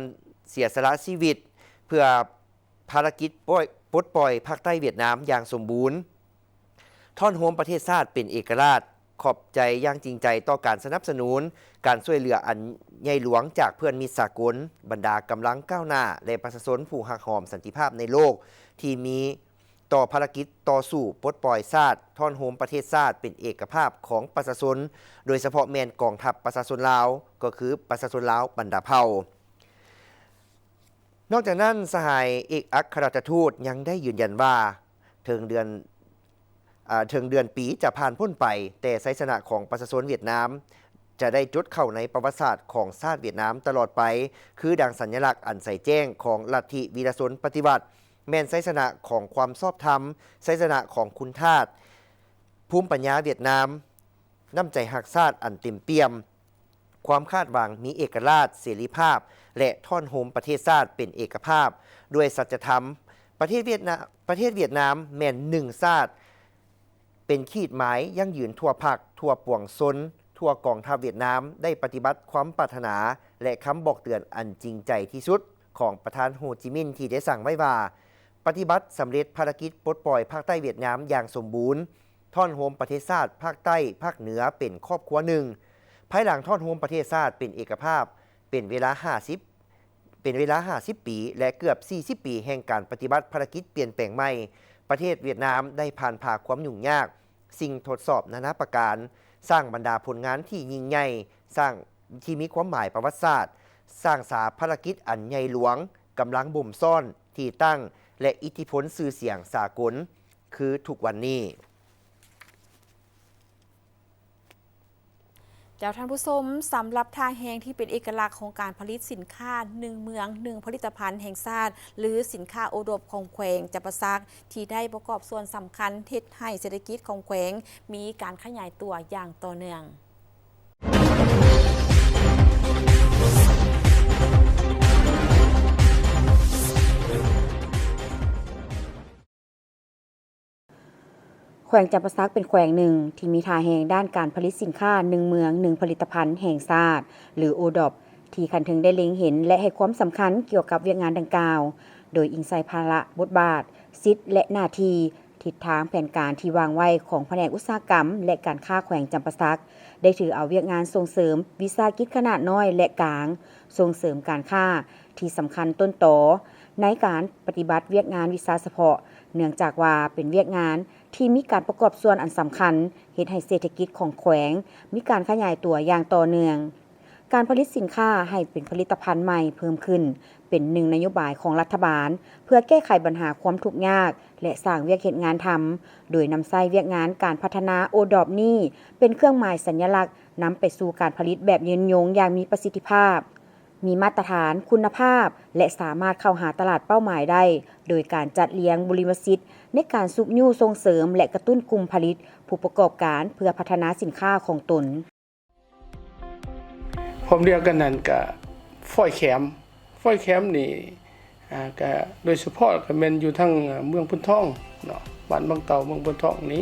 ເສຍສະຫຼະຊີວິດ ເພື່ອພາລະກິດປ່ອຍ ປົດປ່ອຍພາກໃຕ້ຫວຽດນາມຢ່າງສົມບູນ. ທ້ອນໂຮມປະເທດຊາດເປັນເອກະລາດ, ຂອບໃຈຢ່າງຈິງໃຈຕໍ່ການສະໜັບສະໜູນ, ການຊ່ວຍເຫຼືອອັນໃຫຍ່ຫຼວງຈາກເພື່ອນມິດສາກົນ, ບັນດາກຳລັງກ້າວໜ້າ ແລະ ປະຊາຊົນຜູ້ຮັກຫອມສັນຕິພາບໃນໂລກ ທີ່ມີຕໍ່ພາລະກິດຕໍ່ສູ້ປົດປ່ອຍຊາດ, ທ້ອນໂຮມປະເທດຊາດເປັນເອກະພາບຂອງປະຊາຊົນ, ໂດຍສະເພາະແມ່ນກອງທັບປະຊາຊົນລາວ, ກໍຄືປະຊາຊົນລາວບັນດາເຜົ່າ. ນອກຈາກນັ້ນ, ສະຫາຍເອກອັກຄະລັດຖະທູດຍັງໄດ້ຢືນຢັນວ່າ ເຖິງເດືອນ ເອີ່ ເຖິງເດືອນປີຈະຜ່ານພົ້ນໄປ, ແຕ່ໄຊຊະນະຂອງປະຊາຊົນຫວຽດນາມຈະໄດ້ຈົດເຂົ້າໃນປະຫວັດສາດຂອງຊາດຫວຽດນາມຕະຫຼອດໄປ, ຄືດັ່ງສັນຍະລັກອັນໃສແຈ້ງຂອງລັດທິວິລະຊົນປະຕິວັດ, ແມ່ນໄຊຊະນະຂອງຄວາມຊອບທຳ, ໄຊຊະນະຂອງຄຸນທາດ, ພູມປັນຍາຫວຽດນາມ, ນ້ຳໃຈຮັກຊາດອັນເຕັມປ່ຽມ, ຄວາມຄາດຫວັງມີເອກະລາດ, ເສລີພາບ ແລະ ທ້ອນໂຮມປະເທດຊາດເປັນເອກະພາບດ້ວຍສັດຈະທຳ. ປະເທດຫວຽດນາ ປະເທດຫວຽດນາມແມ່ນໜຶ່ງຊາດ ເປັນຂີດໝາຍຢັ້ງຢືນທົ່ວພັກ, ທົ່ວປວງຊົນ, ທົ່ວກອງທັບຫວຽດນາມໄດ້ປະຕິບັດຄວາມປາດຖະໜາ ແລະ ຄຳບອກເຕືອນອັນຈິງໃຈທີ່ສຸດຂອງປະທານໂຮຈິມິນ ທີ່ໄດ້ສັ່ງໄວ້ວ່າ ປະຕິບັດສຳເລັດພາລະກິດປົດປ່ອຍພາກໃຕ້ຫວຽດນາມຢ່າງສົມບູນ, ທ້ອນໂຮມປະເທດຊາດພາກໃຕ້ພາກເໜືອເປັນຄອບຄົວໜຶ່ງ. ພາຍຫຼັງທ້ອນໂຮມປະເທດຊາດເປັນເອກະພາບເປັນເວລາຫ້າສິບ ເປັນເວລາຫ້າສິບປີ ແລະ ເກືອບສີ່ສິບປີແຫ່ງການປະຕິບັດພາລະກິດປ່ຽນແປງໃໝ່, ປະເທດຫວຽດນາມໄດ້ຜ່ານຜ່າຄວາມຫຍຸ້ງຍາກ, ສິ່ງທົດສອບນານາປະການ, ສ້າງບັນດາຜົນງານທີ່ຍິ່ງໃຫຍ່, ສ້າງ ທີ່ມີຄວາມໝາຍປະຫວັດສາດ, ສ້າງສາພາລະກິດອັນໃຫຍ່ຫຼວງ, ກຳລັງບົ່ມຊ້ອນ, ທີ່ຕັ້ງ ແລະ ອິດທິພົນຊື່ສຽງສາກົນ ຄືທຸກວັນນີ້. ເຈົ້າທ່ານຜູ້ຊົມ, ສຳລັບທ່າແຮງທີ່ເປັນເອກະລັກຂອງການຜະລິດສິນຄ້າໜຶ່ງເມືອງໜຶ່ງຜະລິດຕະພັນແຫ່ງຊາດ ຫຼື ສິນຄ້າໂອດອບຂອງແຂວງຈຳປາສັກ ທີ່ໄດ້ປະກອບສ່ວນສຳຄັນເຮັດໃຫ້ເສດຖະກິດຂອງແຂວງມີການຂະຫຍາຍຕົວຢ່າງຕໍ່ເນື່ອງ. ແຂວງຈຳປາສັກເປັນແຂວງໜຶ່ງທີ່ມີທ່າແຮງດ້ານການຜະລິດສິນຄ້າໜຶ່ງເມືອງໜຶ່ງຜະລິດຕະພັນແຫ່ງຊາດ ຫຼື ໂອດອບ ທີ່ຂັ້ນເທິງໄດ້ເລັງເຫັນ ແລະ ໃຫ້ຄວາມສຳຄັນກ່ຽວກັບວຽກງານດັ່ງກ່າວ, ໂດຍອີງໃສ່ພາລະ, ບົດບາດ, ສິດ ແລະ ໜ້າທີ່, ທິດທາງແຜນການທີ່ວາງໄວ້ຂອງພະແນກອຸດສາຫະກຳ ແລະ ການຄ້າແຂວງຈຳປາສັກ ໄດ້ຖືເອົາວຽກງານສົ່ງເສີມວິສາຫະກິດຂະໜາດນ້ອຍ ແລະ ກາງ, ສົ່ງເສີມການຄ້າ ທີ່ສຳຄັນຕົ້ນຕໍໃນການປະຕິບັດວຽກງານວິຊາສະເພາະ, ເນື່ອງຈາກວ່າເປັນວຽກງານທີ່ມີການປະກອບສ່ວນອັນສຳຄັນ ເຮັດໃຫ້ເສດຖະກິດຂອງແຂວງມີການຂະຫຍາຍຕົວຢ່າງຕໍ່ເນື່ອງ. ການຜະລິດສິນຄ້າໃຫ້ເປັນຜະລິດຕະພັນໃໝ່ເພີ່ມຂຶ້ນ ເປັນໜຶ່ງນະໂຍບາຍຂອງລັດຖະບານ ເພື່ອແກ້ໄຂບັນຫາຄວາມທຸກຍາກ ແລະ ສ້າງວຽກເຮັດງານທຳ, ໂດຍນຳໃຊ້ວຽກງານການພັດທະນາໂອດອບນີ້ເປັນເຄື່ອງໝາຍສັນຍະລັກ ນຳໄປສູ່ການຜະລິດແບບຍືນຍົງຢ່າງມີປະສິດທິພາບ, ມີມາດຕະຖານຄຸນນະພາບ ແລະ ສາມາດເຂົ້າຫາຕະຫຼາດເປົ້າໝາຍໄດ້ ໂດຍການຈັດລຽງບຸລິມະສິດໃນການຊຸກຍູ້ສົ່ງເສີມ ແລະ ກະຕຸ້ນກຸ່ມຜະລິດຜູ້ປະກອບການເພື່ອພັດທະນາສິນຄ້າຂອງຕົນ. ພ້ອມດຽວກັນນັ້ນກະຝ້ອຍແຂມ, ຝ້ອຍແຂມນີ້ ອ່າ ກະໂດຍສະເພາະກະແມ່ນຢູ່ທາງເມືອງໂພນທອງເນາະ, ບ້ານບາງເຕົ່າ ເມືອງໂພນທອງນີ້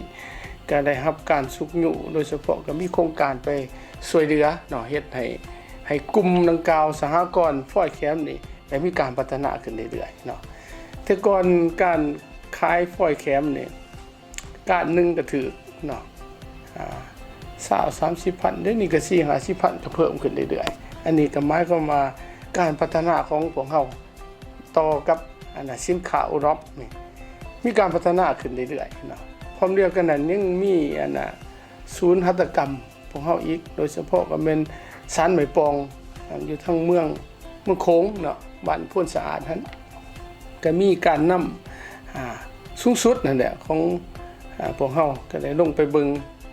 ກະໄດ້ຮັບການຊຸກຍູ້, ໂດຍສະເພາະກະມີໂຄງການໄປຊ່ວຍເຫຼືອເນາະ, ເຮັດໃຫ້ ໃຫ້ກຸ່ມດັ່ງກ່າວ ສະຫະກອນຝ້ອຍແຂມນີ້ ໄດ້ມີການພັດທະນາຂຶ້ນເລື້ອຍໆເນາະ. ແຕ່ກ່ອນການຂາຍຝ້ອຍແຂມນີ້ ກ້ານໜຶ່ງກະຖືກເນາະ ອາ ຊາວ ສາມສິບພັນ, ດຽວນີ້ກະສີ່ຫ້າສິບພັນ ກະເພີ່ມຂຶ້ນເລື້ອຍໆ. ອັນນີ້ກະໝາຍຄວາມວ່າການພັດທະນາຂອງພວກເຮົາຕໍ່ກັບ ອັນນ່າ ສິນຄ້າໂອດອບນີ້ ມີການພັດທະນາຂຶ້ນເລື້ອຍໆເນາະ. ພ້ອມດຽວກັນນັ້ນຍັງມີ ອັນນ່າ ສູນຫັດຖະກຳ ພວກເຮົາອີກ, ໂດຍສະເພາະກະແມ່ນສານໄມ້ປ່ອງ ອັນຢູ່ທາງເມືອງ ເມືອງໂຂງເນາະ, ບ້ານໂພນສະອາດຫັ້ນ ກະມີການນຳ ອາ ສູງສຸດນັ້ນແຫຼະ ຂອງ ອາ ພວກເຮົາກະໄດ້ລົງໄປເບິ່ງ,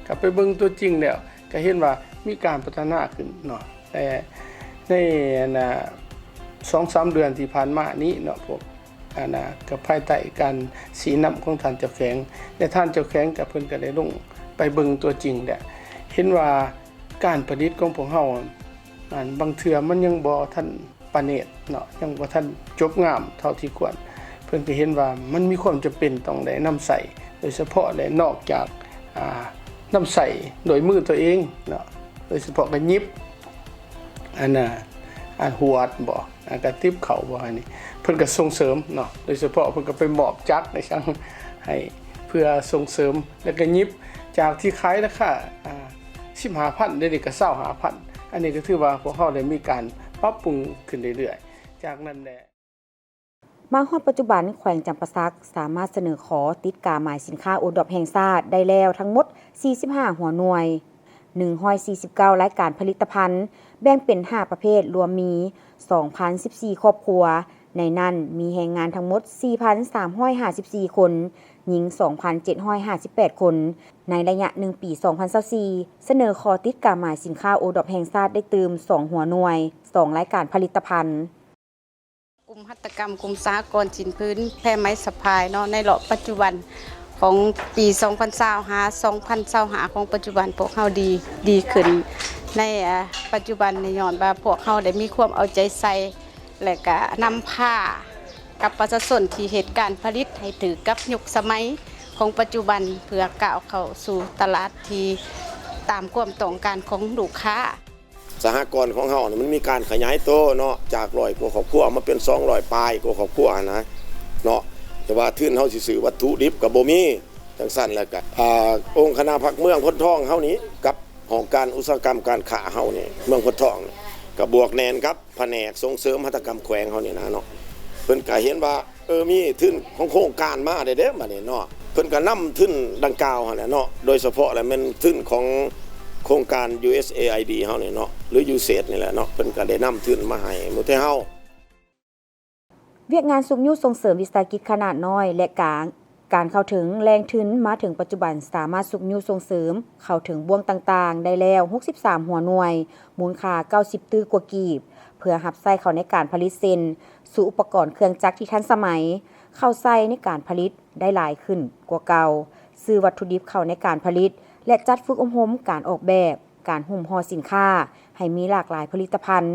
ກະໄປເບິ່ງຕົວຈິງແລ້ວ ກະເຫັນວ່າມີການພັດທະນາຂຶ້ນເນາະ. ແຕ່ໃນ ອັນນ່າ ສອງສາມເດືອນທີ່ຜ່ານມານີ້ເນາະ ພວກ ອັນນ່າ ກະພາຍໃຕ້ການຊີ້ນຳຂອງທ່ານເຈົ້າແຂວງ ແລະ ທ່ານເຈົ້າແຂວງກະເພິ່ນກະໄດ້ລົງໄປເບິ່ງຕົວຈິງແລ້ວ ເຫັນວ່າການຜະລິດຂອງພວກເຮົາ ອັນ ບາງເທື່ອມັນຍັງບໍ່ທັນປະເນີດເນາະ, ຍັງບໍ່ທັນຈົບງາມເທົ່າທີ່ຄວນ. ເພິ່ນກະເຫັນວ່າມັນມີຄວາມຈຳເປັນຕ້ອງໄດ້ນຳໃຊ້ ໂດຍສະເພາະ ແລະ ນອກຈາກ ອາ ນຳໃຊ້ໂດຍມືຕົວເອງເນາະ, ໂດຍສະເພາະກະຫຍິບ ອັນນ່າ ອັນຫວດບໍ ອັນກະຕິບເຂົ້າບໍ ອັນນີ້ເພິ່ນກະສົ່ງເສີມເນາະ, ໂດຍສະເພາະເພິ່ນກະໄປມອບຈັກໃຫ້ ໃຫ້ເພື່ອສົ່ງເສີມ ແລ້ວກະຫຍິບຈາກທີ່ຂາຍລາຄາ ອາ ສິບຫ້າພັນ ດຽວນີ້ກະຊາວຫ້າພັນ. ອັນນີ້ກະຖືວ່າພວກເຮົາໄດ້ມີການປັບປຸງຂຶ້ນເລື້ອຍໆ. ຈາກນັ້ນແຫຼະ ມາຮອດປັດຈຸບັນ ແຂວງຈຳປາສັກສາມາດສະເໜີຂໍຕິດກາໝາຍສິນຄ້າໂອດອບແຫ່ງຊາດໄດ້ແລ້ວທັງໝົດສີ່ສິບຫ້າຫົວໜ່ວຍ, ໜຶ່ງຮ້ອຍສີ່ສິບເກົ້າລາຍການຜະລິດຕະພັນ, ແບ່ງເປັນຫ້າປະເພດ ລວມມີສອງພັນສິບສີ່ຄອບຄົວ, ໃນນັ້ນມີແຮງງານທັງໝົດ ສີ່ພັນສາມຮ້ອຍຫ້າສິບສີ່ຄົນ, ຍິງ ສອງພັນເຈັດຮ້ອຍຫ້າສິບແປດຄົນ. ໃນໄລຍະໜຶ່ງປີ ສອງພັນຊາວສີ່ ສະເໜີຂໍຕິດກາໝາຍສິນຄ້າໂອດອບແຫ່ງຊາດໄດ້ຕື່ມ ສອງຫົວໜ່ວຍ, ສອງລາຍການຜະລິດຕະພັນ. ກຸ່ມຫັດຖະກຳ ກຸ່ມສະຫະກອນສີນພື້ນ ແພໄມ້ສະພາຍເນາະ ໃນລອບປັດຈຸບັນຂອງປີສອງພັນຊາວຫ້າ ສອງພັນຊາວຫ້າ ຂອງປັດຈຸບັນພວກເຮົາດີ ດີຂຶ້ນໃນ ອາ ປັດຈຸບັນນີ້ ຍ້ອນວ່າພວກເຮົາໄດ້ມີຄວາມເອົາໃຈໃສ່ ແລະກະນຳພາກັບປະຊາຊົນທີ່ເຮັດການຜະລິດໃຫ້ຖືກກັບຍຸກສະໄໝຂອງປັດຈຸບັນ ເພື່ອກ້າວເຂົ້າສູ່ຕະຫຼາດທີ່ຕາມຄວາມຕ້ອງການຂອງລູກຄ້າ. ສະຫະກອນຂອງເຮົານີ້ມັນມີການຂະຫຍາຍໂຕເນາະ ຈາກຮ້ອຍກວ່າຄອບຄົວມາເປັນສອງຮ້ອຍປາຍກວ່າຄອບຄົວຫັ້ນນະເນາະ ແຕ່ວ່າທຶນເຮົາຊິຊື້ວັດຖຸດິບກໍບໍ່ມີ ຈັ່ງຊັ້ນແລ້ວກໍ ອາ ອົງຄະນະພັກເມືອງໂພນທອງເຮົານີ້ ກັບຫ້ອງການອຸດສາຫະກຳການຄ້າເຮົານີ້ ເມືອງໂພນທອງນີ້ ກໍບວກແໜ້ນກັບພະແນກສົ່ງເສີມຫັດຖະກຳແຂວງເຮົານີ້ນະເນາະ ເພິ່ນກໍເຫັນວ່າ ເອີ ມີທຶນຂອງໂຄງການມາແດ່ໆ ບາດນີ້ເນາະ ເພິ່ນກໍນຳທຶນດັ່ງກ່າວຫັ້ນແຫຼະເນາະ ໂດຍສະເພາະແລ້ວແມ່ນທຶນຂອງໂຄງການ USAID ເຮົານີ້ເນາະ ຫຼື USAID ນີ້ແຫຼະເນາະ ເພິ່ນກໍໄດ້ນຳທຶນມາໃຫ້ໝູ່ແຕ່ເຮົາ. ວຽກງານຊຸກຍູ້ສົ່ງເສີມວິສາຫະກິດຂະໜາດນ້ອຍ ແລະ ກາງ ການເຂົ້າເຖິງແຫຼ່ງທຶນມາເຖິງປັດຈຸບັນ ສາມາດຊຸກຍູ້ສົ່ງເສີມເຂົ້າເຖິງບ່ວງຕ່າງໆໄດ້ແລ້ວ ຫົກສິບສາມຫົວໜ່ວຍ ມູນຄ່າເກົ້າສິບຕື້ກວ່າກີບ ເພື່ອຮັບໃຊ້ເຂົ້າໃນການຜະລິດເຊັ່ນ ຊື້ອຸປະກອນເຄື່ອງຈັກທີ່ທັນສະໄໝ ເຂົ້າໃຊ້ໃນການຜະລິດໄດ້ຫຼາຍຂຶ້ນກວ່າເກົ່າ, ຊື້ວັດຖຸດິບເຂົ້າໃນການຜະລິດ ແລະ ຈັດຝຶກອົບຮົມການອອກແບບ, ການຫຸ້ມຫໍ່ສິນຄ້າໃຫ້ມີຫຼາກຫຼາຍຜະລິດຕະພັນ,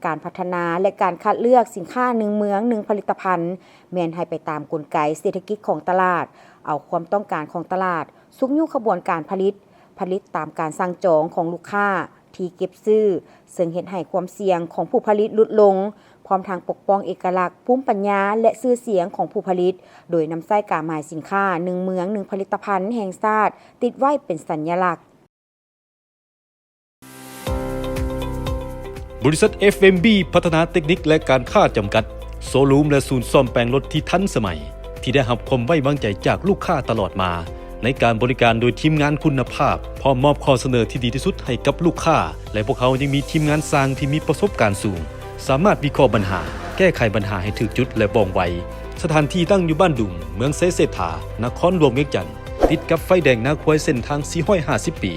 ການພັດທະນາ ແລະ ການຄັດເລືອກສິນຄ້າໜຶ່ງເມືອງໜຶ່ງຜະລິດຕະພັນ ແມ່ນໃຫ້ໄປຕາມກົນໄກເສດຖະກິດຂອງຕະຫຼາດ, ເອົາຄວາມຕ້ອງການຂອງຕະຫຼາດ, ຊຸກຍູ້ຂະບວນການຜະລິດ, ຜະລິດຕາມການສັ່ງຈອງຂອງລູກຄ້າທີ່ເກັບຊື້, ເຊິ່ງເຮັດໃຫ້ຄວາມສ່ຽງຂອງຜູ້ຜະລິດຫຼຸດລົງ, ພ້ອມທັງປົກປ້ອງເອກະລັກ, ພູມປັນຍາ ແລະ ຊື່ສຽງຂອງຜູ້ຜະລິດ, ໂດຍນຳໃຊ້ກາໝາຍສິນຄ້າໜຶ່ງເມືອງໜຶ່ງຜະລິດຕະພັນແຫ່ງຊາດຕິດໄວ້ເປັນສັນຍະລັກ. ບໍລິສັດ ເອັຟເອັມບີ ພັດທະນາເຕັກນິກ ແລະ ການຄ້າຈຳກັດ, ໂຊຣູມ ແລະ ສູນສ້ອມແປງລົດທີ່ທັນສະໄໝ, ທີ່ໄດ້ຮັບຄວາມໄວ້ວາງໃຈຈາກລູກຄ້າຕະຫຼອດມາ ໃນການບໍລິການໂດຍທີມງານຄຸນນະພາບ, ພ້ອມມອບຂໍ້ສະເໜີທີ່ດີທີ່ສຸດໃຫ້ກັບລູກຄ້າ, ແລະ ພວກເຮົາຍັງມີທີມງານຊ່າງທີ່ມີປະສົບການສູງ, ສາມາດວິເຄາະບັນຫາ, ແກ້ໄຂບັນຫາໃຫ້ຖືກຈຸດ ແລະ ວ່ອງໄວ. ສະຖານທີ່ຕັ້ງຢູ່ບ້ານດຸງ, ເມືອງໄຊເສດຖາ, ນະຄອນຫຼວງວຽງຈັນ. ຕິດກັບໄຟແດງນາຄວາຍເສັ້ນທາງສີ່ຮ້ອຍຫ້າສິບປີ.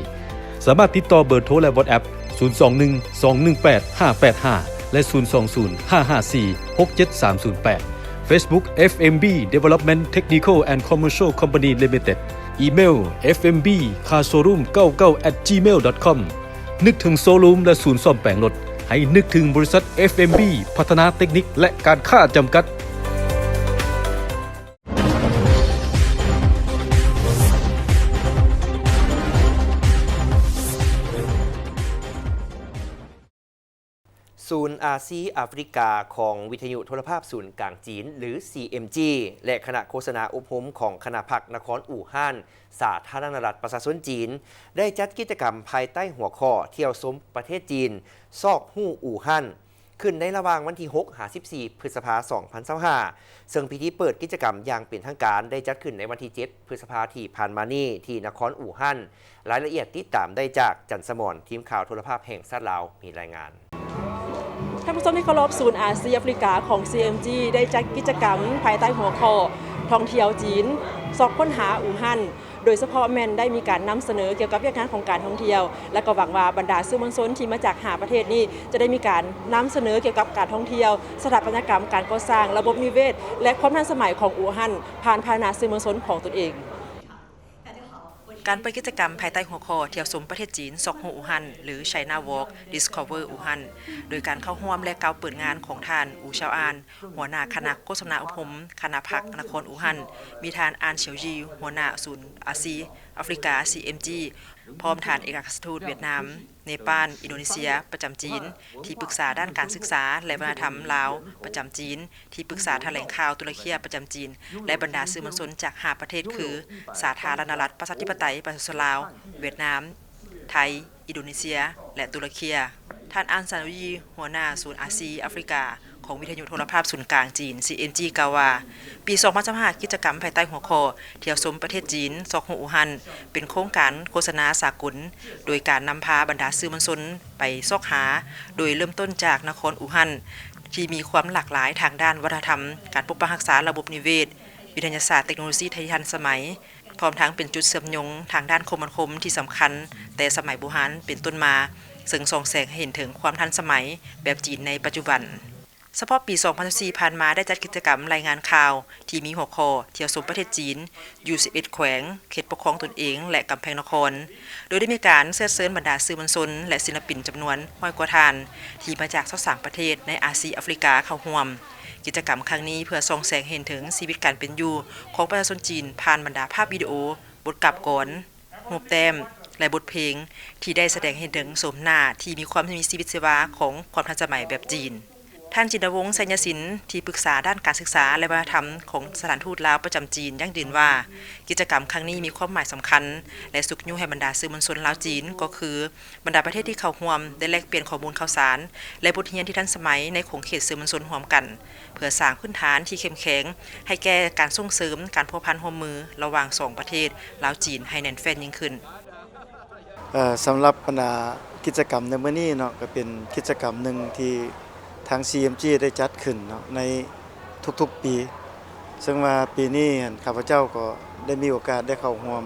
ສາມາດຕິດຕໍ່ເບີໂທ ແລະ WhatsApp ສູນສອງໜຶ່ງ ສອງໜຶ່ງແປດ ຫ້າແປດຫ້າ ແລະ ສູນສອງສູນ ຫ້າຫ້າສີ່ ຫົກເຈັດສາມສູນແປດ. Facebook ເອັຟເອັມບີ Development Technical and Commercial Company Limited. ອີເມວ ເອັຟເອັມບີ ຄາໂຊຣູມ ເກົ້າເກົ້າ ແອັດ ຈີເມວ ດອດ ຄອມ. ນຶກເຖິງໂຊຣູມ ແລະ ສູນສ້ອມແປງລົດ, ໃຫ້ນຶກເຖິງບໍລິສັດ ເອັຟເອັມບີ ພັດທະນາເຕັກນິກ ແລະ ການຄ້າຈຳກັດ. ສູນອາຊີອາຟຣິກາຂອງວິທະຍຸໂທລະພາບສູນກາງຈີນ ຫຼື ຊີເອັມຈີ ແລະ ຄະນະໂຄສະນາອົບຮົມຂອງຄະນະພັກນະຄອນອູ່ຮານ ສາທາລະນະລັດປະຊາຊົນຈີນ ໄດ້ຈັດກິດຈະກຳພາຍໃຕ້ຫົວຂໍ້ທ່ຽວຊົມປະເທດຈີນ ຊອກຮູ້ອູ່ຮານ ຂຶ້ນໃນລະຫວ່າງວັນທີຫົກຫາສິບສີ່ ພຶດສະພາ ສອງພັນຊາວຫ້າ ເຊິ່ງພິທີເປີດກິດຈະກຳຢ່າງເປັນທາງການໄດ້ຈັດຂຶ້ນໃນວັນທີເຈັດ ພຶດສະພາທີ່ຜ່ານມານີ້ ທີ່ນະຄອນອູ່ຮານ. ລາຍລະອຽດຕິດຕາມໄດ້ຈາກ ຈັນສະໝອນ, ທີມຂ່າວໂທລະພາບແຫ່ງຊາດລາວ ມີລາຍງານ. ທ່ານຜູ້ຊົມທີ່ເຄົາລົບ, ສູນອາຊີອາຟຣິກາຂອງ ຊີເອັມຈີ ໄດ້ຈັດກິດຈະກຳພາຍໃຕ້ຫົວຂໍ້ທ່ອງທ່ຽວຈີນ ຊອກຄົ້ນຫາອູ່ຮານ. ໂດຍສະເພາະແມ່ນໄດ້ມີການນຳສະເໜີກ່ຽວກັບວຽກງານຂອງການທ່ອງທ່ຽວ ແລະ ກໍຫວັງວ່າບັນດາສື່ມວນຊົນທີ່ມາຈາກຫ້າປະເທດນີ້ ຈະໄດ້ມີການນຳສະເໜີກ່ຽວກັບການທ່ອງທ່ຽວ, ສະຖາປັດຕະຍະກຳ, ການກໍ່ສ້າງ, ລະບົບນິເວດ ແລະ ຄວາມທັນສະໄໝຂອງອູ່ຮານ ຜ່ານພາຫະນະສື່ມວນຊົນຂອງຕົນເອງ. ການເປີດກິດຈະກຳພາຍໃຕ້ຫົວຂໍ້ທ່ຽວຊົມປະເທດຈີນ ຊອກຮູ້ອູ່ຮານ ຫຼື China Walk Discover Wuhan ໂດຍການເຂົ້າຮ່ວມ ແລະ ກ່າວເປີດງານຂອງທ່ານ ອູ ຊາວອານ ຫົວໜ້າຄະນະໂຄສະນາອົບຮົມຄະນະພັກນະຄອນອູ່ຮານ, ມີທ່ານ ອານ ສຽວຢີ ຫົວໜ້າສູນອາຊີອາຟຣິກາ ຊີເອັມຈີ ພ້ອມທ່ານເອກອັກຄະລັດທູດຫວຽດນາມ, ເນປານ, ອິນໂດເນເຊຍ ປະຈຳຈີນ, ທີ່ປຶກສາດ້ານການສຶກສາ ແລະ ວັດທະນະທຳລາວປະຈຳຈີນ, ທີ່ປຶກສາຖະແຫຼງຂ່າວຕຸລະເຄຍປະຈຳຈີນ ແລະ ບັນດາສື່ມວນຊົນຈາກຫ້າປະເທດຄື ສາທາລະນະລັດປະຊາທິປະໄຕປະຊາຊົນລາວ, ຫວຽດນາມ, ໄທ, ອິນໂດເນເຊຍ ແລະ ຕຸລະເຄຍ. ທ່ານ ອານ ຊາວຢີ ຫົວໜ້າສູນອາຊີອາຟຣິກາຂອງວິທະຍຸໂທລະພາບສູນກາງຈີນ ຊີເອັມຈີ ກ່າວວ່າ ປີສອງພັນຊາວຫ້າ ກິດຈະກຳພາຍໃຕ້ຫົວຂໍ້ທ່ຽວຊົມປະເທດຈີນ ຊອກຮູ້ອູ່ຮານ ເປັນໂຄງການໂຄສະນາສາກົນ ໂດຍການນຳພາບັນດາສື່ມວນຊົນໄປຊອກຫາ ໂດຍເລີ່ມຕົ້ນຈາກນະຄອນອູ່ຮານ ທີ່ມີຄວາມຫຼາກຫຼາຍທາງດ້ານວັດທະນະທຳ, ການປົກປັກຮັກສາລະບົບນິເວດ, ວິທະຍາສາດ, ເຕັກໂນໂລຊີທີ່ທັນສະໄໝ, ພ້ອມທັງເປັນຈຸດເຊື່ອມໂຍງທາງດ້ານຄົມມະນາຄົມທີ່ສຳຄັນແຕ່ສະໄໝບູຮານເປັນຕົ້ນມາ, ເຊິ່ງສ່ອງແສງໃຫ້ເຫັນເຖິງຄວາມທັນສະໄໝແບບຈີນໃນປັດຈຸບັນ. ສະເພາະປີສອງພັນຊາວສີ່ຜ່ານມາ ໄດ້ຈັດກິດຈະກຳລາຍງານຂ່າວທີ່ມີຫົວຂໍ້ທ່ຽວຊົມປະເທດຈີນ ຢູ່ສິບເອັດແຂວງ, ເຂດປົກຄອງຕົນເອງ ແລະ ກຳແພງນະຄອນ, ໂດຍໄດ້ມີການເຊີດເຊີນບັນດາສື່ມວນຊົນ ແລະ ສິນລະປິນຈຳນວນຮ້ອຍກວ່າທ່ານ ທີ່ມາຈາກຊາວສາມປະເທດໃນອາຊີ ອາຟຣິກາເຂົ້າຮ່ວມ. ກິດຈະກຳຄັ້ງນີ້ເພື່ອສ່ອງແສງເຫັນເຖິງຊີວິດການເປັນຢູ່ຂອງປະຊາຊົນຈີນ ຜ່ານບັນດາພາບວິດີໂອ, ບົດກາບກອນ, ຮູບແຕ້ມ ແລະ ບົດເພງ ທີ່ໄດ້ສະແດງເຫັນເຖິງໂສມໜ້າທີ່ມີຄວາມມີຊີວິດຊີວາຂອງຄວາມທັນສະໄໝແບບຈີນ. ທ່ານ ຈິນດາວົງ ໄຊຍະສິນ ທີ່ປຶກສາດ້ານການສຶກສາ ແລະ ວັດທະນະທຳຂອງສະຖານທູດລາວປະຈຳຈີນ ຢັ້ງຢືນວ່າ ກິດຈະກຳຄັ້ງນີ້ມີຄວາມໝາຍສຳຄັນ ແລະ ຊຸກຍູ້ໃຫ້ບັນດາສື່ມວນຊົນລາວ-ຈີນ ກໍຄືບັນດາປະເທດທີ່ເຂົ້າຮ່ວມ ໄດ້ແລກປ່ຽນຂໍ້ມູນຂ່າວສານ ແລະ ບົດຮຽນທີ່ທັນສະໄໝໃນຂົງເຂດສື່ມວນຊົນຮ່ວມກັນ ເພື່ອສ້າງພື້ນຖານທີ່ເຂັ້ມແຂງໃຫ້ແກ່ການສົ່ງເສີມການພົວພັນຮ່ວມມືລະຫວ່າງສອງປະເທດລາວ-ຈີນໃຫ້ແໜ້ນແຟ້ນຍິ່ງຂຶ້ນ. ເອີ່ ສຳລັບບັນດາກິດຈະກຳໃນມື້ນີ້ເນາະ ກໍເປັນກິດຈະກຳໜຶ່ງທີ່ທາງ ຊີເອັມຈີ ໄດ້ຈັດຂຶ້ນເນາະ ໃນທຸກໆປີ ເຊິ່ງວ່າປີນີ້ຫັ້ນ ຂ້າພະເຈົ້າກໍໄດ້ມີໂອກາດໄດ້ເຂົ້າຮ່ວມ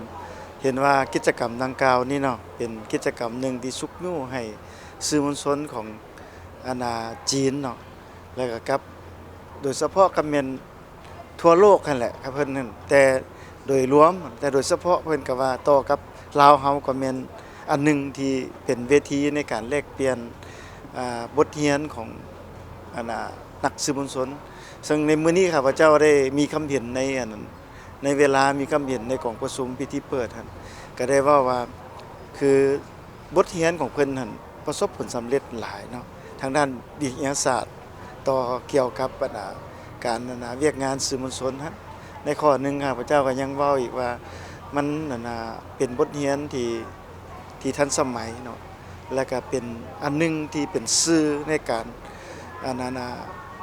ເຫັນວ່າກິດຈະກຳດັ່ງກ່າວນີ້ເນາະ ເປັນກິດຈະກຳໜຶ່ງທີ່ຊຸກຍູ້ໃຫ້ສື່ມວນຊົນຂອງ ອັນນ່າ ຈີນເນາະ ແລ້ວກໍກັບ ໂດຍສະເພາະກໍແມ່ນທົ່ວໂລກຫັ້ນແຫຼະ ກັບເພິ່ນນັ້ນ ແຕ່ໂດຍລວມ ແຕ່ໂດຍສະເພາະເພິ່ນກໍວ່າຕໍ່ກັບລາວເຮົາກໍແມ່ນອັນໜຶ່ງທີ່ເປັນເວທີໃນການແລກປ່ຽນ ອ່າ ບົດຮຽນຂອງ ອັນນ່າ ນັກສື່ມວນຊົນ ເຊິ່ງໃນມື້ນີ້ຂ້າພະເຈົ້າໄດ້ມີຄຳເຫັນໃນ ອັນ ໃນເວລາມີຄຳເຫັນໃນກອງປະຊຸມພິທີເປີດຫັ້ນ ກໍໄດ້ເວົ້າວ່າ ຄື ບົດຮຽນຂອງເພິ່ນຫັ້ນປະສົບຜົນສຳເລັດຫຼາຍເນາະ ທາງດ້ານວິທະຍາສາດ ຕໍ່ກ່ຽວກັບບັນດາການ ອັນນ່າ ວຽກງານສື່ມວນຊົນຫັ້ນ. ໃນຂໍ້ໜຶ່ງ ຂ້າພະເຈົ້າກໍຍັງເວົ້າອີກວ່າ ມັນ ອັນນ່າ ເປັນບົດຮຽນທີ່ ທີ່ທັນສະໄໝເນາະ ແລະ ກໍເປັນອັນໜຶ່ງທີ່ເປັນສື່ໃນການ ອັນນັ້ນນະ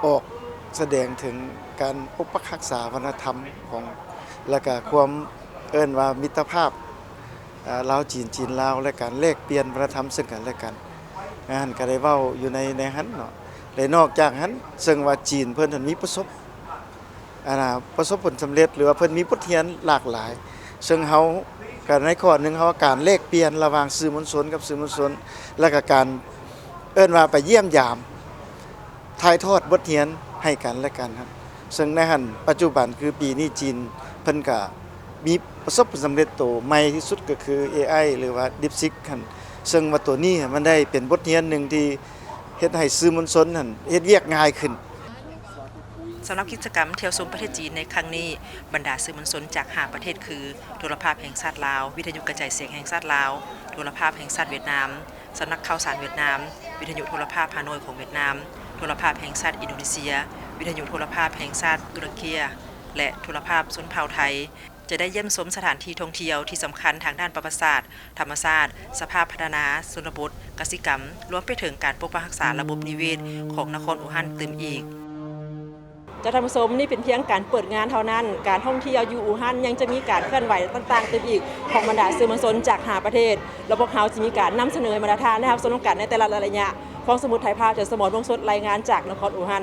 ອອກສະແດງເຖິງການປົກປັກຮັກສາວັດທະນະທຳຂອງ ແລະ ກະຄວາມເອີ້ນວ່າມິດຕະພາບ ອາ ລາວ-ຈີນ, ຈີນ-ລາວ ແລະ ການແລກປ່ຽນວັດທະນະທຳເຊິ່ງກັນແລະກັນ. ອັນນັ້ນກະໄດ້ເວົ້າຢູ່ໃນ ໃນຫັ້ນເນາະ ແລະ ນອກຈາກຫັ້ນ ເຊິ່ງວ່າຈີນເພິ່ນຫັ້ນມີປະສົບ ອັນນະ ປະສົບຜົນສຳເລັດ ຫຼືວ່າເພິ່ນມີບົດຮຽນຫຼາກຫຼາຍ ເຊິ່ງເຮົາກະໃນຂໍ້ໜຶ່ງ ເຮົາການແລກປ່ຽນລະຫວ່າງສື່ມວນຊົນກັບສື່ມວນຊົນ ແລະກະການເອີ້ນວ່າໄປຢ້ຽມຢາມ ຖ່າຍທອດບົດຮຽນໃຫ້ກັນແລະກັນຫັ້ນ ເຊິ່ງໃນຫັ້ນ ປັດຈຸບັນຄືປີນີ້ຈີນເພິ່ນກະມີປະສົບຜົນສຳເລັດໂຕໃໝ່ທີ່ສຸດ ກະຄື ເອໄອ ຫຼືວ່າ DeepSeek ຫັ້ນ ເຊິ່ງວ່າໂຕນີ້ມັນໄດ້ເປັນບົດຮຽນໜຶ່ງທີ່ເຮັດໃຫ້ສື່ມວນຊົນຫັ້ນເຮັດວຽກງ່າຍຂຶ້ນ. ສຳລັບກິດຈະກຳທ່ຽວຊົມປະເທດຈີນໃນຄັ້ງນີ້, ບັນດາສື່ມວນຊົນຈາກຫ້າປະເທດຄື ໂທລະພາບແຫ່ງຊາດລາວ, ວິທະຍຸກະຈາຍສຽງແຫ່ງຊາດລາວ, ໂທລະພາບແຫ່ງຊາດຫວຽດນາມ, ສຳນັກຂ່າວສານຫວຽດນາມ, ວິທະຍຸໂທລະພາບຮາໂນຍຂອງຫວຽດນາມ, ໂທລະພາບແຫ່ງຊາດອິນໂດເນເຊຍ, ວິທະຍຸໂທລະພາບແຫ່ງຊາດຕຸລະເກຍ ແລະ ໂທລະພາບຊົນເຜົ່າໄທ. ຈະໄດ້ຢ້ຽມຊົມສະຖານທີ່ທ່ອງທ່ຽວທີ່ສຳຄັນທາງດ້ານປະຫວັດສາດ, ທຳມະຊາດ, ສະພາບພັດທະນາຊົນນະບົດ, ກະສິກຳ, ລວມໄປເຖິງການປົກປັກຮັກສາລະບົບນິເວດຂອງນະຄອນອູຮັນຕື່ມອີກ. ເຈົ້າທ່ານຜູ້ຊົມ, ນີ້ເປັນພຽງການເປີດງານເທົ່ານັ້ນ, ການທ່ອງທ່ຽວຢູ່ອູຮັນຍັງຈະມີການເຄື່ອນໄຫວຕ່າງໆຕື່ມອີກຂອງບັນດາສື່ມວນຊົນຈາກຫ້າປະເທດ, ແລະ ພວກເຮົາຈະມີການນຳສະເໜີໃຫ້ບັນດາທ່ານໄດ້ຮັບຊົມນຳກັນໃນແຕ່ລະໄລຍະ. ຟອງສະໝຸດ ໄທພາວ ຈອນສະໝອນ ວົງສົດ ລາຍງານຈາກນະຄອນອູຮັນ.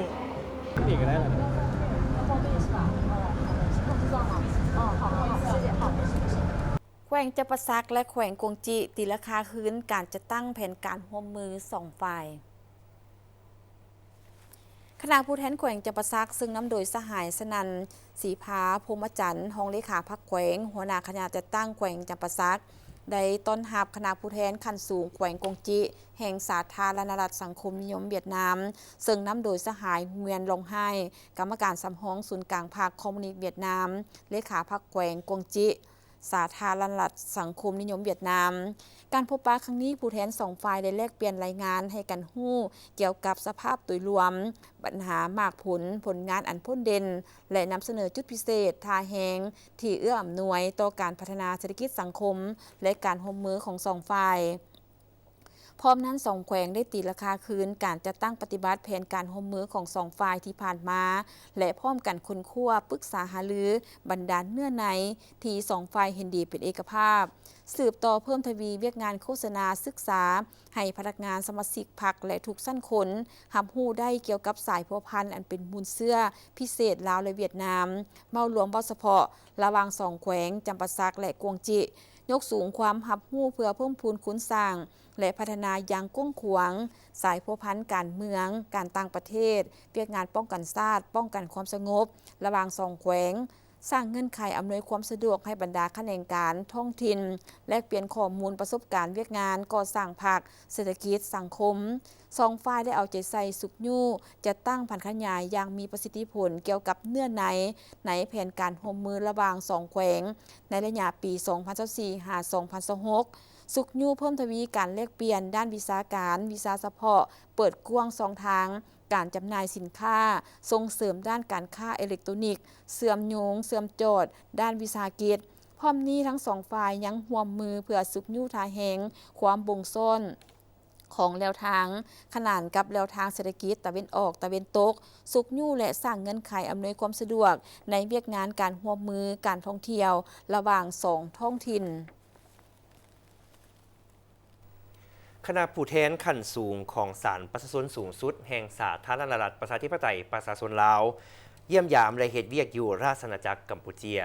ແຂວງຈຳປາສັກ ແລະ ແຂວງກວາງຈິ ຕີລາຄາຄືນການຈັດຕັ້ງແຜນການຮ່ວມມືສອງຝ່າຍ. ຄະນະຜູ້ແທນແຂວງຈຳປາສັກ ເຊິ່ງນຳໂດຍສະຫາຍ ສະນັນ ສີພາ ພົມມະຈັນ ຮອງເລຂາພັກແຂວງ, ຫົວໜ້າຄະນະຈັດຕັ້ງແຂວງຈຳປາສັກ ໄດ້ຕ້ອນຮັບຄະນະຜູ້ແທນຂັ້ນສູງແຂວງກວາງຈິ ແຫ່ງສາທາລະນະລັດສັງຄົມນິຍົມຫວຽດນາມ ເຊິ່ງນຳໂດຍສະຫາຍ ງວຽນ ລອງໄຮ ກຳມະການສຳຮອງສູນກາງພັກຄອມມູນິດຫວຽດນາມ, ເລຂາພັກແຂວງກວາງຈິ ສາທາລະນະລັດສັງຄົມນິຍົມຫວຽດນາມ. ການພົບປະຄັ້ງນີ້, ຜູ້ແທນສອງຝ່າຍໄດ້ແລກປ່ຽນລາຍງານໃຫ້ກັນຮູ້ກ່ຽວກັບສະພາບໂດຍລວມ, ບັນຫາ, ໝາກຜົນ, ຜົນງານອັນໂດດເດັ່ນ ແລະ ນຳສະເໜີຈຸດພິເສດ, ທ່າແຮງທີ່ເອື້ອອຳນວຍຕໍ່ການພັດທະນາເສດຖະກິດສັງຄົມ ແລະ ການຮ່ວມມືຂອງສອງຝ່າຍ. ເ ພ້ອມນັ້ນ ສອງແຂວງໄດ້ຕີລາຄາຄືນການຈັດຕັ້ງປະຕິບັດແຜນການຮ່ວມມືຂອງສອງຝ່າຍທີ່ຜ່ານມາ ແລະ ພ້ອມກັນຄົ້ນຄວ້າ, ປຶກສາຫາລືບັນດາເນື້ອໃນທີ່ສອງຝ່າຍເຫັນດີເປັນເອກະພາບ, ສືບຕໍ່ເພີ່ມທະວີວຽກງານໂຄສະນາສຶກສາ ໃຫ້ພະນັກງານສະມາຊິກພັກ ແລະ ທຸກຊັ້ນຄົນຮັບຮູ້ໄດ້ກ່ຽວກັບສາຍພົວພັນອັນເປັນມູນເຊື້ອພິເສດລາວ ແລະ ຫວຽດນາມ, ເວົ້າລວມເວົ້າສະເພາະລະຫວ່າງສອງແຂວງຈຳປາສັກ ແລະ ກວາງຈິ, ຍົກສູງຄວາມຮັບຮູ້ເພື່ອເພີ່ມພູນຄູນສ້າງ ແລະ ພັດທະນາຢ່າງກວ້າງຂວາງສາຍພົວພັນການເມືອງ, ການຕ່າງປະເທດ, ວຽກງານປ້ອງກັນຊາດ, ປ້ອງກັນຄວາມສະຫງົບລະຫວ່າງສອງແຂວງ, ສ້າງເງື່ອນໄຂອຳນວຍຄວາມສະດວກໃຫ້ບັນດາຂະແໜງການທ້ອງຖິ່ນ, ແລກປ່ຽນຂໍ້ມູນປະສົບການວຽກງານກໍ່ສ້າງພັກ, ເສດຖະກິດ, ສັງຄົມ. ສອງຝ່າຍໄດ້ເອົາໃຈໃສ່ຊຸກຍູ້ຈັດຕັ້ງຜັນຂະຫຍາຍຢ່າງມີປະສິດທິຜົນກ່ຽວກັບເນື້ອໃນໃນແຜນການຮ່ວມມືລະຫວ່າງສອງແຂວງໃນໄລຍະປີສອງພັນຊາວສີ່ຫາສອງພັນຊາວຫົກ, ຊຸກຍູ້ເພີ່ມທະວີການແລກປ່ຽນດ້ານວິຊາການ, ວິຊາສະເພາະ, ເປີດກວ້າງຊ່ອງທາງ ການຈຳໜ່າຍສິນຄ້າ, ສົ່ງເສີມດ້ານການຄ້າເອເລັກໂຕນິກ, ເຊື່ອມໂຍງ, ເຊື່ອມຈອດດ້ານວິສາຫະກິດ. ພ້ອມນີ້ທັງສອງຝ່າຍຍັງຮ່ວມມືເພື່ອຊຸກຍູ້ທ່າແຮງຄວາມບົ່ງຊ້ອນຂອງແລວທາງຂະໜານກັບແລວທາງເສດຖະກິດຕາເວັນອອກຕາເວັນຕົກ, ຊຸກຍູ້ ແລະ ສ້າງເງື່ອນໄຂອຳນວຍຄວາມສະດວກໃນວຽກງານການຮ່ວມມືການທ່ອງທ່ຽວລະຫວ່າງສອງທ້ອງຖິ່ນ. ຄະນະຜູ້ແທນຂັ້ນສູງຂອງສານປະຊາຊົນສູງສຸດແຫ່ງສາທາລະນະລັດປະຊາທິປະໄຕປະຊາຊົນລາວ ຢ້ຽມຢາມ ແລະ ເຮັດວຽກຢູ່ລາຊະອານາຈັກກຳປູເຈຍ.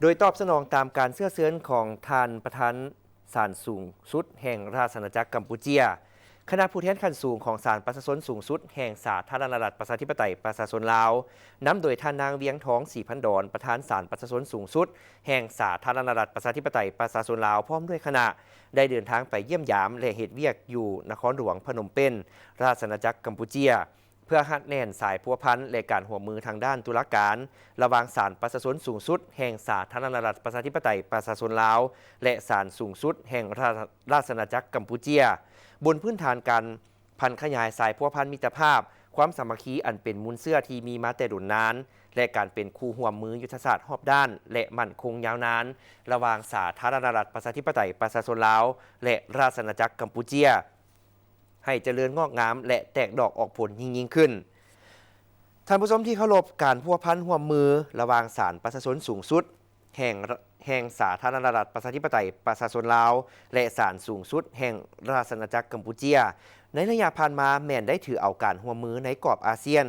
ໂດຍຕອບສະໜອງຕາມການເຊື້ອເຊີນຂອງທ່ານປະທານສານສູງສຸດແຫ່ງລາຊະອານາຈັກກຳປູເຈຍ, ຄະນະຜູ້ແທນຂັ້ນສູງຂອງສານປະຊາຊົນສູງສຸດແຫ່ງສາທາລະນະລັດປະຊາທິປະໄຕປະຊາຊົນລາວ, ນຳໂດຍທ່ານນາງ ວຽງທອງ ສີພັນດອນ ປະທານສານປະຊາຊົນສູງສຸດແຫ່ງສາທາລະນະລັດປະຊາທິປະໄຕປະຊາຊົນລາວ ພ້ອມດ້ວຍຄະນະ ໄດ້ເດີນທາງໄປຢ້ຽມຢາມ ແລະ ເຮັດວຽກຢູ່ນະຄອນຫຼວງພະນົມເປັນ, ລາຊະອານາຈັກກຳປູເຈຍ, ເພື່ອຮັດແໜ້ນສາຍພົວພັນ ແລະ ການຮ່ວມມືທາງດ້ານຕຸລາການ ລະຫວ່າງສານປະຊາຊົນສູງສຸດແຫ່ງສາທາລະນະລັດປະຊາທິປະໄຕປະຊາຊົນລາວ ແລະ ສານສູງສຸດແຫ່ງລາ ລາຊະອານາຈັກກຳປູເຈຍ, ບົນພື້ນຖານການຜັນຂະຫຍາຍສາຍພົວພັນມິດຕະພາບ, ຄວາມສາມັກຄີອັນເປັນມູນເຊື້ອທີ່ມີມາແຕ່ດົນນານ ແລະ ການເປັນຄູ່ຮ່ວມມືຍຸດທະສາດຮອບດ້ານ ແລະ ໝັ້ນຄົງຍາວນານ ລະຫວ່າງສາທາລະນະລັດປະຊາທິປະໄຕປະຊາຊົນລາວ ແລະ ລາຊະອານາຈັກກຳປູເຈຍ ໃຫ້ຈະເລີນງອກງາມ ແລະ ແຕກດອກອອກຜົນຍິ່ງໆຂຶ້ນ. ທ່ານຜູ້ຊົມທີ່ເຄົາລົບ, ການພົວພັນຮ່ວມມືລະຫວ່າງສານປະຊາຊົນສູງສຸດແຫ່ງ ແຫ່ງສາທາລະນະລັດປະຊາທິປະໄຕປະຊາຊົນລາວ ແລະ ສານສູງສຸດແຫ່ງລາຊະອານາຈັກກຳປູເຈຍ ໃນໄລຍະຜ່ານມາແມ່ນໄດ້ຖືເອົາການຮ່ວມມືໃນກອບອາຊຽນ,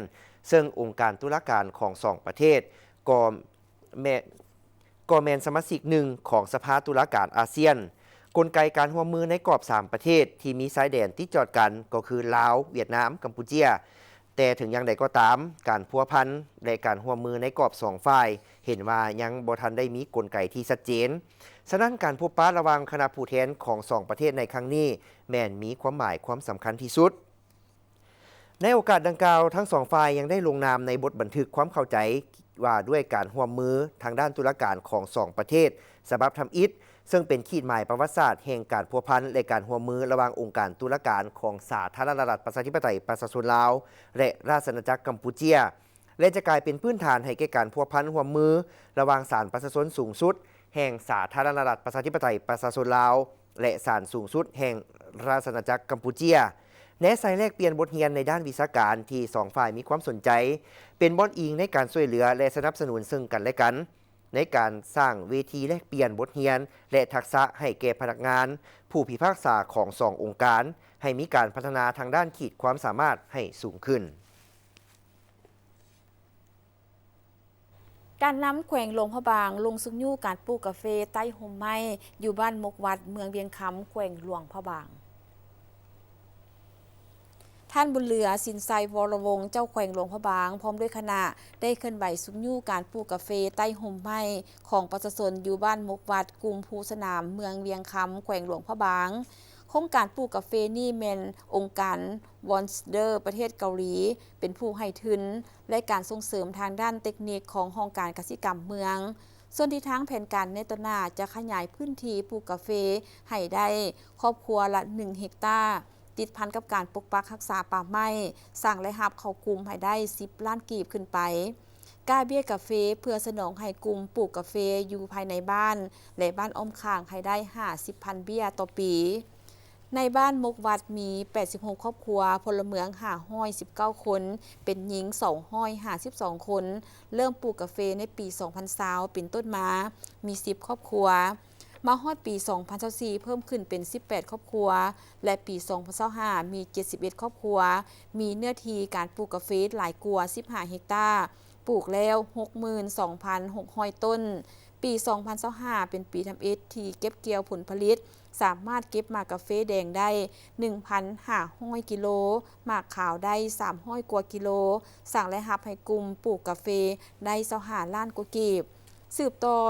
ເຊິ່ງອົງການຕຸລາການຂອງສອງປະເທດກໍແມ່ນ ກໍແມ່ນສະມາຊິກໜຶ່ງຂອງສະພາຕຸລາການອາຊຽນ. ກົນໄກການຮ່ວມມືໃນກອບສາມປະເທດທີ່ມີຊາຍແດນຕິດຈອດກັນກໍຄືລາວ, ຫວຽດນາມ, ກຳປູເຈຍ. ແຕ່ເຖິງຢ່າງໃດກໍຕາມ, ການພົວພັນ ແລະ ການຮ່ວມມືໃນກອບສອງຝ່າຍເຫັນວ່າຍັງບໍ່ທັນໄດ້ມີກົນໄກທີ່ຊັດເຈນ. ສະນັ້ນ, ການພົບປະລະຫວ່າງຄະນະຜູ້ແທນຂອງສອງປະເທດໃນຄັ້ງນີ້ແມ່ນມີຄວາມໝາຍຄວາມສຳຄັນທີ່ສຸດ. ໃນໂອກາດດັ່ງກ່າວ, ທັງສອງຝ່າຍຍັງໄດ້ລົງນາມໃນບົດບັນທຶກຄວາມເຂົ້າໃຈວ່າດ້ວຍການຮ່ວມມືທາງດ້ານຕຸລາການຂອງສອງປະເທດ ສະບັບທຳອິດ, ເຊິ່ງເປັນຂີດໝາຍປະຫວັດສາດແຫ່ງການພົວພັນ ແລະ ການຮ່ວມມືລະຫວ່າງອົງການຕຸລາການຂອງສາທາລະນະລັດປະຊາທິປະໄຕປະຊາຊົນລາວ ແລະ ລາຊະອານາຈັກກຳປູເຈຍ ແລະ ຈະກາຍເປັນພື້ນຖານໃຫ້ແກ່ການພົວພັນຮ່ວມມືລະຫວ່າງສານປະຊາຊົນສູງສຸດແຫ່ງສາທາລະນະລັດປະຊາທິປະໄຕປະຊາຊົນລາວ ແລະ ສານສູງສຸດແຫ່ງລາຊະອານາຈັກກຳປູເຈຍ, ແນໃສ່ແລກປ່ຽນບົດຮຽນໃນດ້ານວິຊາການທີ່ສອງຝ່າຍມີຄວາມສົນໃຈ, ເປັນບ່ອນອີງໃນການຊ່ວຍເຫຼືອ ແລະ ສະໜັບສະໜູນເຊິ່ງກັນ ແລະ ກັນ, ໃນການສ້າງເວທີແລກປ່ຽນບົດຮຽນ ແລະ ທັກສະໃຫ້ແກ່ພະນັກງານ, ຜູ້ພິພາກສາຂອງສອງອົງການ, ໃຫ້ມີການພັດທະນາທາງດ້ານຂີດຄວາມສາມາດໃຫ້ສູງຂຶ້ນ. ການນຳແຂວງຫຼວງພະບາງລົງຊຸກຍູ້ການປູກກາເຟໃຕ້ຮົ່ມໄມ້ ຢູ່ບ້ານມົກວັດ ເມືອງວຽງຄຳ ແຂວງຫຼວງພະບາງ. ທ່ານ ບຸນເຫຼືອ ສິນໄຊ ວໍລະວົງ ເຈົ້າແຂວງຫຼວງພະບາງ ພ້ອມດ້ວຍຄະນະ ໄດ້ເຄື່ອນໄຫວຊຸກຍູ້ການປູກກາເຟໃຕ້ຮົ່ມໄມ້ຂອງປະຊາຊົນຢູ່ບ້ານມົກວັດ ກຸ່ມພູສະໜາມ ເມືອງວຽງຄຳ ແຂວງຫຼວງພະບາງ. ໂຄງການປູກກາເຟນີ້ແມ່ນອົງການ Wonder ປະເທດເກົາຫຼີ ເປັນຜູ້ໃຫ້ທຶນ ແລະ ການສົ່ງເສີມທາງດ້ານເຕັກນິກຂອງຫ້ອງການກະສິກຳເມືອງ. ສ່ວນທິດທາງແຜນການໃນຕໍ່ໜ້າຈະຂະຫຍາຍພື້ນທີ່ປູກກາເຟໃຫ້ໄດ້ຄອບຄົວລະໜຶ່ງເຮັກຕາ, ຕິດພັນກັບການປົກປັກຮັກສາປ່າໄມ້, ສ້າງລາຍຮັບເຂົ້າກຸ່ມໃຫ້ໄດ້ສິບລ້ານກີບຂຶ້ນໄປ. ກ້າເບ້ຍກາເຟ ເພື່ອສະໜອງໃຫ້ກຸ່ມປູກກາເຟຢູ່ພາຍໃນບ້ານ ແລະ ບ້ານອ້ອມຂ້າງໃຫ້ໄດ້ຫ້າສິບພັນເບ້ຍຕໍ່ປີ. ໃນບ້ານມົກວັດມີແປດສິບຫົກຄອບຄົວ, ພົນລະເມືອງຫ້າຮ້ອຍສິບເກົ້າຄົນ, ເປັນຍິງສອງຮ້ອຍຫ້າສິບສອງຄົນ. ເລີ່ມປູກກາເຟໃນປີສອງພັນຊາວເປັນຕົ້ນມາ ມີສິບຄອບຄົວ. ມາຮອດປີສອງພັນຊາວສີ່ເພີ່ມຂຶ້ນເປັນສິບແປດຄອບຄົວ ແລະ ປີສອງພັນຊາວຫ້າມີເຈັດສິບເອັດຄອບຄົວ, ມີເນື້ອທີ່ການປູກກາເຟຫຼາຍກວ່າສິບຫ້າເຮັກຕາ, ປູກແລ້ວຫົກໝື່ນສອງພັນຫົກຮ້ອຍຕົ້ນ. ປີສອງພັນຊາວຫ້າເປັນປີທຳອິດທີ່ເກັບກ່ຽວຜົນຜະລິດ, ສາມາດເກັບໝາກກາເຟແດງໄດ້ໜຶ່ງພັນຫ້າຮ້ອຍກິໂລ, ໝາກຂາວໄດ້ສາມຮ້ອຍກວ່າກິໂລ, ສ້າງລາຍຮັບໃຫ້ກຸ່ມປູກກາເຟໄດ້ຊາວຫ້າລ້ານກວ່າກີບ. ສືບຕໍ່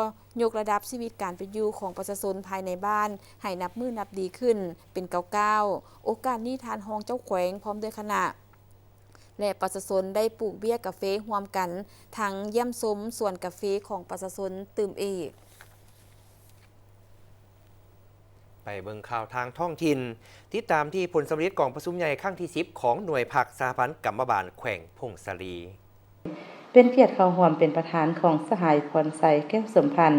ຍົກລະດັບຊີວິດການເປັນຢູ່ຂອງປະຊາຊົນພາຍໃນບ້ານໃຫ້ນັບມື້ນັບດີຂຶ້ນເປັນກ້າວໆ. ໂອກາດນີ້ທ່ານຮອງເຈົ້າແຂວງພ້ອມດ້ວຍຄະນະ ແລະ ປະຊາຊົນໄດ້ປູກເບ້ຍກາເຟຮ່ວມກັນ ທັງຢ້ຽມຊົມສວນກາເຟຂອງປະຊາຊົນຕື່ມອີກ. ໄປເບິ່ງຂ່າວທາງທ້ອງຖິ່ນ, ຕິດຕາມທີ່ຜົນສຳເລັດກອງປະຊຸມໃຫຍ່ຄັ້ງທີສິບຂອງໜ່ວຍພັກສະຫະພັນກຳມະບານແຂວງຜົ້ງສາລີ. ເປັນກຽດເຂົ້າຮ່ວມເປັນປະທານຂອງສະຫາຍ ພອນໄຊ ແກ້ວສົມພັນ,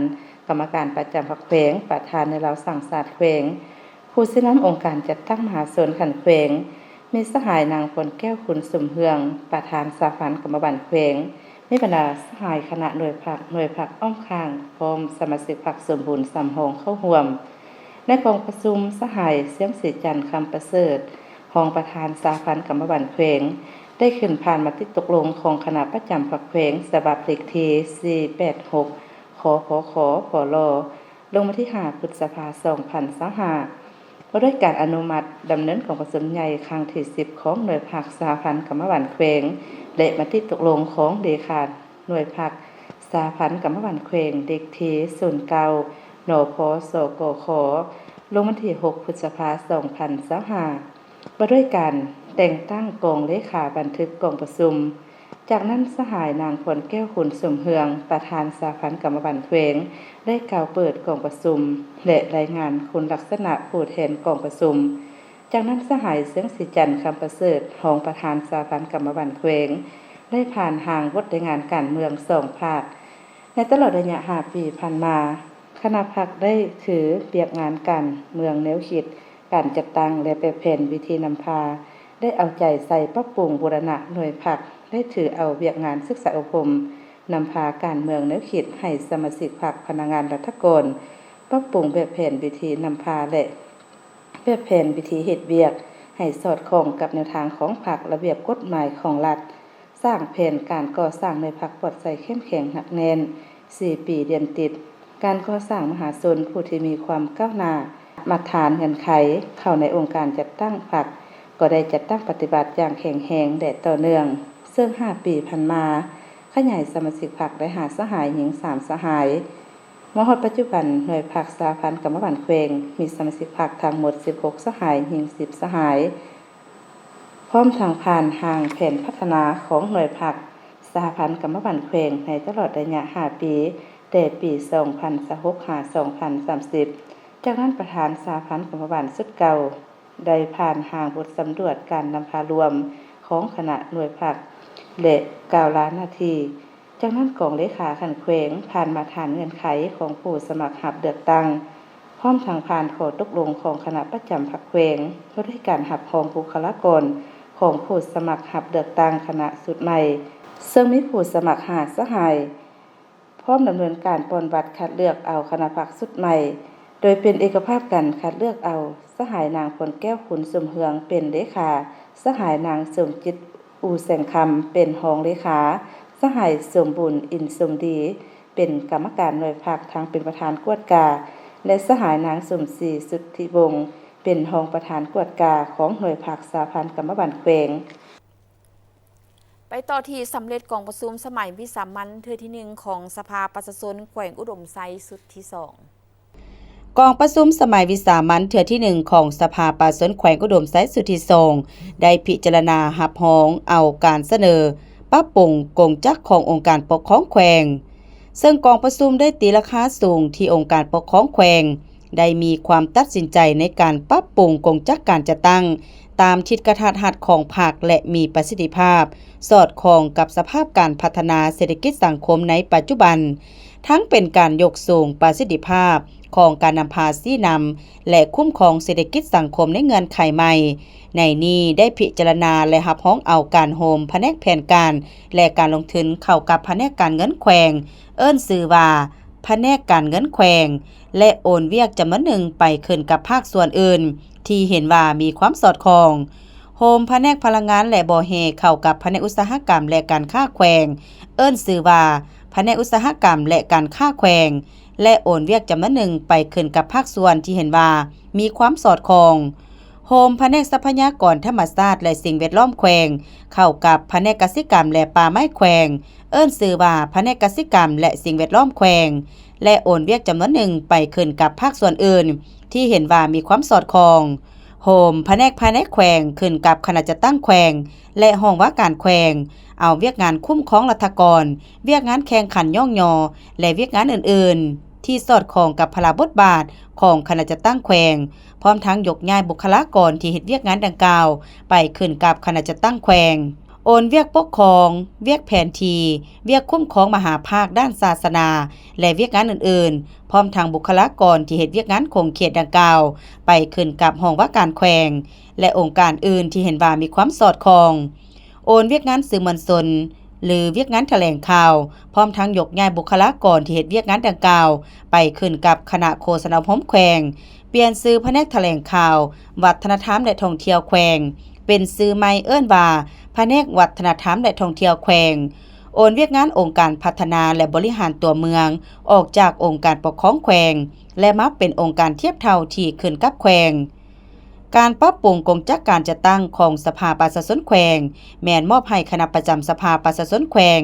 ກຳມະການປະຈຳພັກແຂວງ, ປະທານແນວລາວສ້າງຊາດແຂວງ, ຜູ້ຊີ້ນຳອົງການຈັດຕັ້ງມະຫາຊົນຂັ້ນແຂວງ, ມີສະຫາຍ ນາງ ພອນແກ້ວ ຄຸນສົມເຮືອງ, ປະທານສະຫະພັນກຳມະບານແຂວງ, ມີບັນດາສະຫາຍຄະນະໜ່ວຍພັກ, ໜ່ວຍພັກອ້ອມຂ້າງ, ພ້ອມສະມາຊິກພັກສົມບູນສຳຮອງເຂົ້າຮ່ວມ. ໃນກອງປະຊຸມ, ສະຫາຍ ຊຽງສີຈັນ ຄຳປະເສີດ, ຮອງປະທານສະຫະພັນກຳມະບານແຂວງ, ໄດ້ຂຶ້ນຜ່ານມະຕິຕົກລົງຂອງຄະນະປະຈຳພັກແຂວງ ສະບັບເລກທີສີ່ແປດຫົກ ຄພຂ ພລ ລົງວັນທີຫ້າ ພຶດສະພາ ສອງພັນຊາວຫ້າ ວ່າດ້ວຍການອະນຸມັດດຳເນີນກອງປະຊຸມໃຫຍ່ຄັ້ງທີສິບຂອງໜ່ວຍພັກສະຫະພັນກຳມະບານແຂວງ ແລະ ມະຕິຕົກລົງຂອງເລຂາໜ່ວຍພັກສະຫະພັນກຳມະບານແຂວງ ເລກທີສູນເກົ້າ ນພ ສກຂ ລົງວັນທີຫົກ ພຶດສະພາ ສອງພັນຊາວຫ້າ ວ່າດ້ວຍການແຕ່ງຕັ້ງກອງເລຂາບັນທຶກກອງປະຊຸມ. ຈາກນັ້ນ, ສະຫາຍ ນາງ ພອນແກ້ວ ຄຸນສົມເຮືອງ, ປະທານສະຫະພັນກຳມະບານແຂວງ, ໄດ້ກ່າວເປີດກອງປະຊຸມ ແລະ ລາຍງານຄຸນລັກສະນະຜູ້ແທນກອງປະຊຸມ. ຈາກນັ້ນ, ສະຫາຍ ເຊືອງສີຈັນ ຄຳປະເສີດ, ຮອງປະທານສະຫະພັນກຳມະບານແຂວງ, ໄດ້ຜ່ານຮ່າງບົດລາຍງານການເມືອງສອງພາກ. ໃນຕະຫຼອດໄລຍະຫ້າປີຜ່ານມາ, ຄະນະພັກໄດ້ຖືວຽກງານການເມືອງແນວຄິດ, ການຈັດຕັ້ງ ແລະ ແບບແຜນວິທີນຳພາ, ໄດ້ເອົາໃຈໃສ່ປັບປຸງບູລະນະໜ່ວຍພັກ, ໄດ້ຖືເອົາວຽກງານສຶກສາອົບຮົມນຳພາການເມືອງແນວຄິດໃຫ້ສະມາຊິກພັກ, ພະນັກງານລັດຖະກອນ, ປັບປຸງແບບແຜນວິທີນຳພາ ແລະ ແບບແຜນວິທີເຮັດວຽກໃຫ້ສອດຄ່ອງກັບແນວທາງຂອງພັກ, ລະບຽບກົດໝາຍຂອງລັດ, ສ້າງແຜນການກໍ່ສ້າງໜ່ວຍພັກປອດໃສເຂັ້ມແຂງໜັກແໜ້ນ ສີ່ປີລຽນຕິດ, ການກໍ່ສ້າງມະຫາຊົນຜູ້ທີ່ມີຄວາມກ້າວໜ້າ, ມາດຕະຖານເງື່ອນໄຂເຂົ້າໃນອົງການຈັດຕັ້ງພັກ ກໍໄດ້ຈັດຕັ້ງປະຕິບັດຢ່າງແຂງແຮງ ແລະ ຕໍ່ເນື່ອງ, ເຊິ່ງຫ້າປີຜ່ານມາ ຂະຫຍາຍສະມາຊິກພັກໄດ້ຫ້າສະຫາຍ, ຍິງສາມສະຫາຍ. ມາຮອດປັດຈຸບັນ, ໜ່ວຍພັກສະຫະພັນກຳມະບານແຂວງ ມີສະມາຊິກພັກທັງໝົດສິບຫົກສະຫາຍ, ຍິງສິບສະຫາຍ. ພ້ອມທັງຜ່ານຮ່າງແຜນພັດທະນາຂອງໜ່ວຍພັກສະຫະພັນກຳມະບານແຂວງໃນຕະຫຼອດໄລຍະຫ້າປີ, ແຕ່ປີສອງພັນຊາວຫົກຫາສອງພັນສາມສິບ. ຈາກນັ້ນປະທານສະຫະພັນກຳມະບານຊຸດເກົ່າໄດ້ຜ່ານຮ່າງບົດສຳຫຼວດການນຳພາລວມຂອງຄະນະໜ່ວຍພັກ ແລະ ກ່າວລາໜ້າທີ່. ຈາກນັ້ນກອງເລຂາຂັ້ນແຂວງຜ່ານມາດຕະຖານເງື່ອນໄຂຂອງຜູ້ສະໝັກຮັບເລືອກຕັ້ງ, ພ້ອມທັງຜ່ານຂໍ້ຕົກລົງຂອງຄະນະປະຈຳພັກແຂວງ ວ່າດ້ວຍການຮັບຮອງບຸກຄະລາກອນຂອງຜູ້ສະໝັກຮັບເລືອກຕັ້ງຄະນະຊຸດໃໝ່, ເຊິ່ງມີຜູ້ສະໝັກຫ້າສະຫາຍ, ພ້ອມດຳເນີນການປ່ອນບັດຄັດເລືອກເອົາຄະນະພັກຊຸດໃໝ່, ໂດຍເປັນເອກະພາບກັນຄັດເລືອກເອົາສະຫາຍນາງ ພອນແກ້ວ ຄຸນສົມເຮືອງ ເປັນເລຂາ, ສະຫາຍນາງ ສົມຈິດ ອູແສງຄຳ ເປັນຮອງເລຂາ, ສະຫາຍ ສົມບູນ ອິນສົມດີ ເປັນກຳມະການໜ່ວຍພັກ ທັງເປັນປະທານກວດກາ ແລະ ສະຫາຍນາງ ສົມສີ ສຸດທິວົງ ເປັນຮອງປະທານກວດກາຂອງໜ່ວຍພັກສະຫະພັນກຳມະບານແຂວງ. ໄປຕໍ່ທີ່ສຳເລັດກອງປະຊຸມສະໄໝວິສາມັນເທື່ອທີໜຶ່ງຂອງສະພາປະຊາຊົນແຂວງອຸດົມໄຊຊຸດທີສອງ. ກອງປະຊຸມສະໄໝວິສາມັນເທື່ອທີໜຶ່ງຂອງສະພາປະຊາຊົນແຂວງອຸດົມໄຊຊຸດທີສອງ ໄດ້ພິຈາລະນາຮັບຮອງເອົາການສະເໜີປັບປຸງກົງຈັກຂອງອົງການປົກຄອງແຂວງ, ເຊິ່ງກອງປະຊຸມໄດ້ຕີລາຄາສູງທີ່ອົງການປົກຄອງແຂວງໄດ້ມີຄວາມຕັດສິນໃຈໃນການປັບປຸງກົງຈັກການຈັດຕັ້ງ ຕາມທິດກະທັດຮັດຂອງພັກ ແລະ ມີປະສິດທິພາບ, ສອດຄ່ອງກັບສະພາບການພັດທະນາເສດຖະກິດສັງຄົມໃນປັດຈຸບັນ, ທັງເປັນການຍົກສູງປະສິດທິພາບຂອງການນຳພາຊີ້ນຳ ແລະ ຄຸ້ມຄອງເສດຖະກິດສັງຄົມໃນເງື່ອນໄຂໃໝ່. ໃນນີ້ໄດ້ພິຈາລະນາ ແລະ ຮັບຮອງເອົາການໂຮມພະແນກແຜນການ ແລະ ການລົງທຶນເຂົ້າກັບພະແນກການເງິນແຂວງ, ເອີ້ນຊື່ວ່າ ພະແນກການເງິນແຂວງ ແລະ ໂອນວຽກຈຳນວນໜຶ່ງໄປຂຶ້ນກັບພາກສ່ວນອື່ນທີ່ເຫັນວ່າມີຄວາມສອດຄ່ອງ. ໂຮມພະແນກພະລັງງານ ແລະ ບໍ່ແຮ່ເຂົ້າກັບພະແນກອຸດສາຫະກຳ ແລະ ການຄ້າແຂວງ, ເອີ້ນຊື່ວ່າ ພະແນກອຸດສາຫະກຳ ແລະ ການຄ້າແຂວງ ແລະ ໂອນວຽກຈຳນວນໜຶ່ງໄປຂຶ້ນກັບພາກສ່ວນທີ່ເຫັນວ່າມີຄວາມສອດຄ່ອງ. ໂຮມພະແນກຊັບພະຍາກອນທຳມະຊາດ ແລະ ສິ່ງແວດລ້ອມແຂວງ ເຂົ້າກັບພະແນກກະສິກຳ ແລະ ປ່າໄມ້ແຂວງ, ເອີ້ນຊື່ວ່າ ພະແນກກະສິກຳ ແລະ ສິ່ງແວດລ້ອມແຂວງ ແລະ ໂອນວຽກຈຳນວນໜຶ່ງໄປຂຶ້ນກັບພາກສ່ວນອື່ນທີ່ເຫັນວ່າມີຄວາມສອດຄ່ອງ. ໂຮມພະແນກພາຍໃນແຂວງ ຂຶ້ນກັບຄະນະຈັດຕັ້ງແຂວງ ແລະ ຫ້ອງວ່າການແຂວງ, ເອົາວຽກງານຄຸ້ມຄອງລັດຖະກອນ, ວຽກງານແຂ່ງຂັນຍ້ອງຍໍ ແລະ ວຽກງານອື່ນໆ ທີ່ສອດຄ່ອງກັບພາລະບົດບາດຂອງຄະນະຈັດຕັ້ງແຂວງ, ພ້ອມທັງຍົກຍ້າຍບຸກຄະລາກອນທີ່ເຮັດວຽກງານດັ່ງກ່າວໄປຂຶ້ນກັບຄະນະຈັດຕັ້ງແຂວງ, ໂອນວຽກປົກຄອງ, ວຽກແຜນທີ່, ວຽກຄຸ້ມຄອງມະຫາພາກດ້ານສາສະໜາ ແລະ ວຽກງານອື່ນໆ, ພ້ອມທັງບຸກຄະລາກອນທີ່ເຮັດວຽກງານຂົງເຂດດັ່ງກ່າວໄປຂຶ້ນກັບຫ້ອງວ່າການແຂວງ ແລະ ອົງການອື່ນທີ່ເຫັນວ່າມີຄວາມສອດຄ່ອງ. ໂອນວຽກງານສື່ມວນຊົນ ຫຼື ວຽກງານຖະແຫຼງຂ່າວ, ພ້ອມທັງຍົກຍ້າຍບຸກຄະລາກອນທີ່ເຮັດວຽກງານດັ່ງກ່າວໄປຂຶ້ນກັບຄະນະໂຄສະນາອົບຮົມແຂວງ, ປ່ຽນຊື່ພະແນກຖະແຫຼງຂ່າວ, ວັດທະນະທຳ ແລະ ທ່ອງທ່ຽວແຂວງ ເປັນຊື່ໃໝ່ເອີ້ນວ່າ ພະແນກວັດທະນະທຳ ແລະ ທ່ອງທ່ຽວແຂວງ, ໂອນວຽກງານອົງການພັດທະນາ ແລະ ບໍລິຫານຕົວເມືອງອອກຈາກອົງການປົກຄອງແຂວງ ແລະ ມາເປັນອົງການທຽບເທົ່າທີ່ຂຶ້ນກັບແຂວງ. ການປັບປຸງກົງຈັກການຈັດຕັ້ງຂອງສະພາປະຊາຊົນແຂວງ ແມ່ນມອບໃຫ້ຄະນະປະຈຳສະພາປະຊາຊົນແຂວງ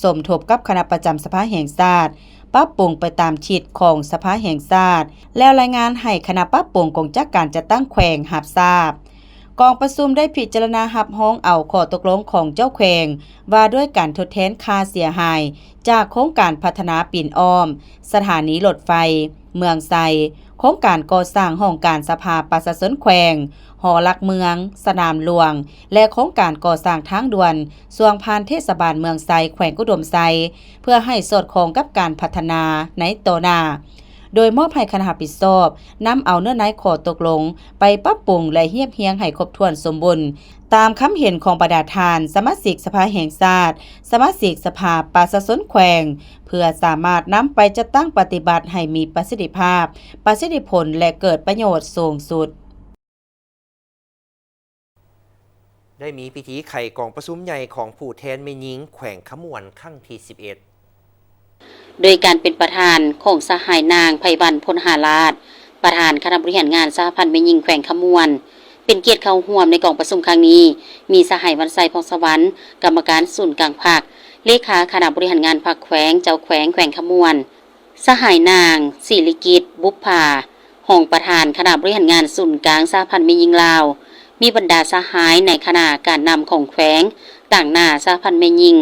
ສົມທົບກັບຄະນະປະຈຳສະພາແຫ່ງຊາດ ປັບປຸງໄປຕາມທິດຂອງສະພາແຫ່ງຊາດ ແລ້ວລາຍງານໃຫ້ຄະນະປັບປຸງກົງຈັກການຈັດຕັ້ງແຂວງຮັບຊາບ. ກອງປະຊຸມໄດ້ພິຈາລະນາຮັບຮອງເອົາຂໍ້ຕົກລົງຂອງເຈົ້າແຂວງ ວ່າດ້ວຍການທົດແທນຄ່າເສຍຫາຍຈາກໂຄງການພັດທະນາປິ່ນອ້ອມສະຖານີລົດໄຟ ເມືອງໄຊ, ໂຄງການກໍ່ສ້າງຫ້ອງການສະພາປະຊາຊົນແຂວງ, ຫໍຫຼັກເມືອງ, ສະໜາມຫຼວງ ແລະ ໂຄງການກໍ່ສ້າງທາງດ່ວນຊ່ວງຜ່ານເທດສະບານເມືອງໄຊ ແຂວງອຸດົມໄຊ ເພື່ອໃຫ້ສອດຄ່ອງກັບການພັດທະນາໃນຕໍ່ໜ້າ, ໂດຍມອບໃຫ້ຄະນະຮັບຜິດຊອບນຳເອົາເນື້ອໃນຂໍ້ຕົກລົງໄປປັບປຸງ ແລະ ຮຽບຮຽງໃຫ້ຄົບຖ້ວນສົມບູນ ຕາມຄຳເຫັນຂອງບັນດາທ່ານສະມາຊິກສະພາແຫ່ງຊາດ, ສະມາຊິກສະພາປະຊາຊົນແຂວງ ເພື່ອສາມາດນຳໄປຈັດຕັ້ງປະຕິບັດໃຫ້ມີປະສິດທິພາບ, ປະສິດທິຜົນ ແລະ ເກີດປະໂຫຍດສູງສຸດ. ໄດ້ມີພິທີໄຂກອງປະຊຸມໃຫຍ່ຂອງຜູ້ແທນແມ່ຍິງແຂວງຄຳມ່ວນຄັ້ງທີສິບເອັດ ໂດຍການເປັນປະທານຂອງສະຫາຍນາງ ໄພວັນ ພົນຫາລາດ ປະທານຄະນະບໍລິຫານງານສະຫະພັນແມ່ຍິງແຂວງຄຳມ່ວນ. ເປັນກຽດເຂົ້າຮ່ວມໃນກອງປະຊຸມຄັ້ງນີ້ ມີສະຫາຍ ວັນໄຊ ພອງສະຫວັນ ກຳມະການສູນກາງພັກ, ເລຂາຄະນະບໍລິຫານງານພັກແຂວງ, ເຈົ້າແຂວງແຂວງຄຳມ່ວນ, ສະຫາຍນາງ ສິລິກິດ ບຸບຜາ ຮອງປະທານຄະນະບໍລິຫານງານສູນກາງສະຫະພັນແມ່ຍິງລາວ, ມີບັນດາສະຫາຍໃນຄະນະການນຳຂອງແຂວງ, ຕາງໜ້າສະຫະພັນແມ່ຍິງ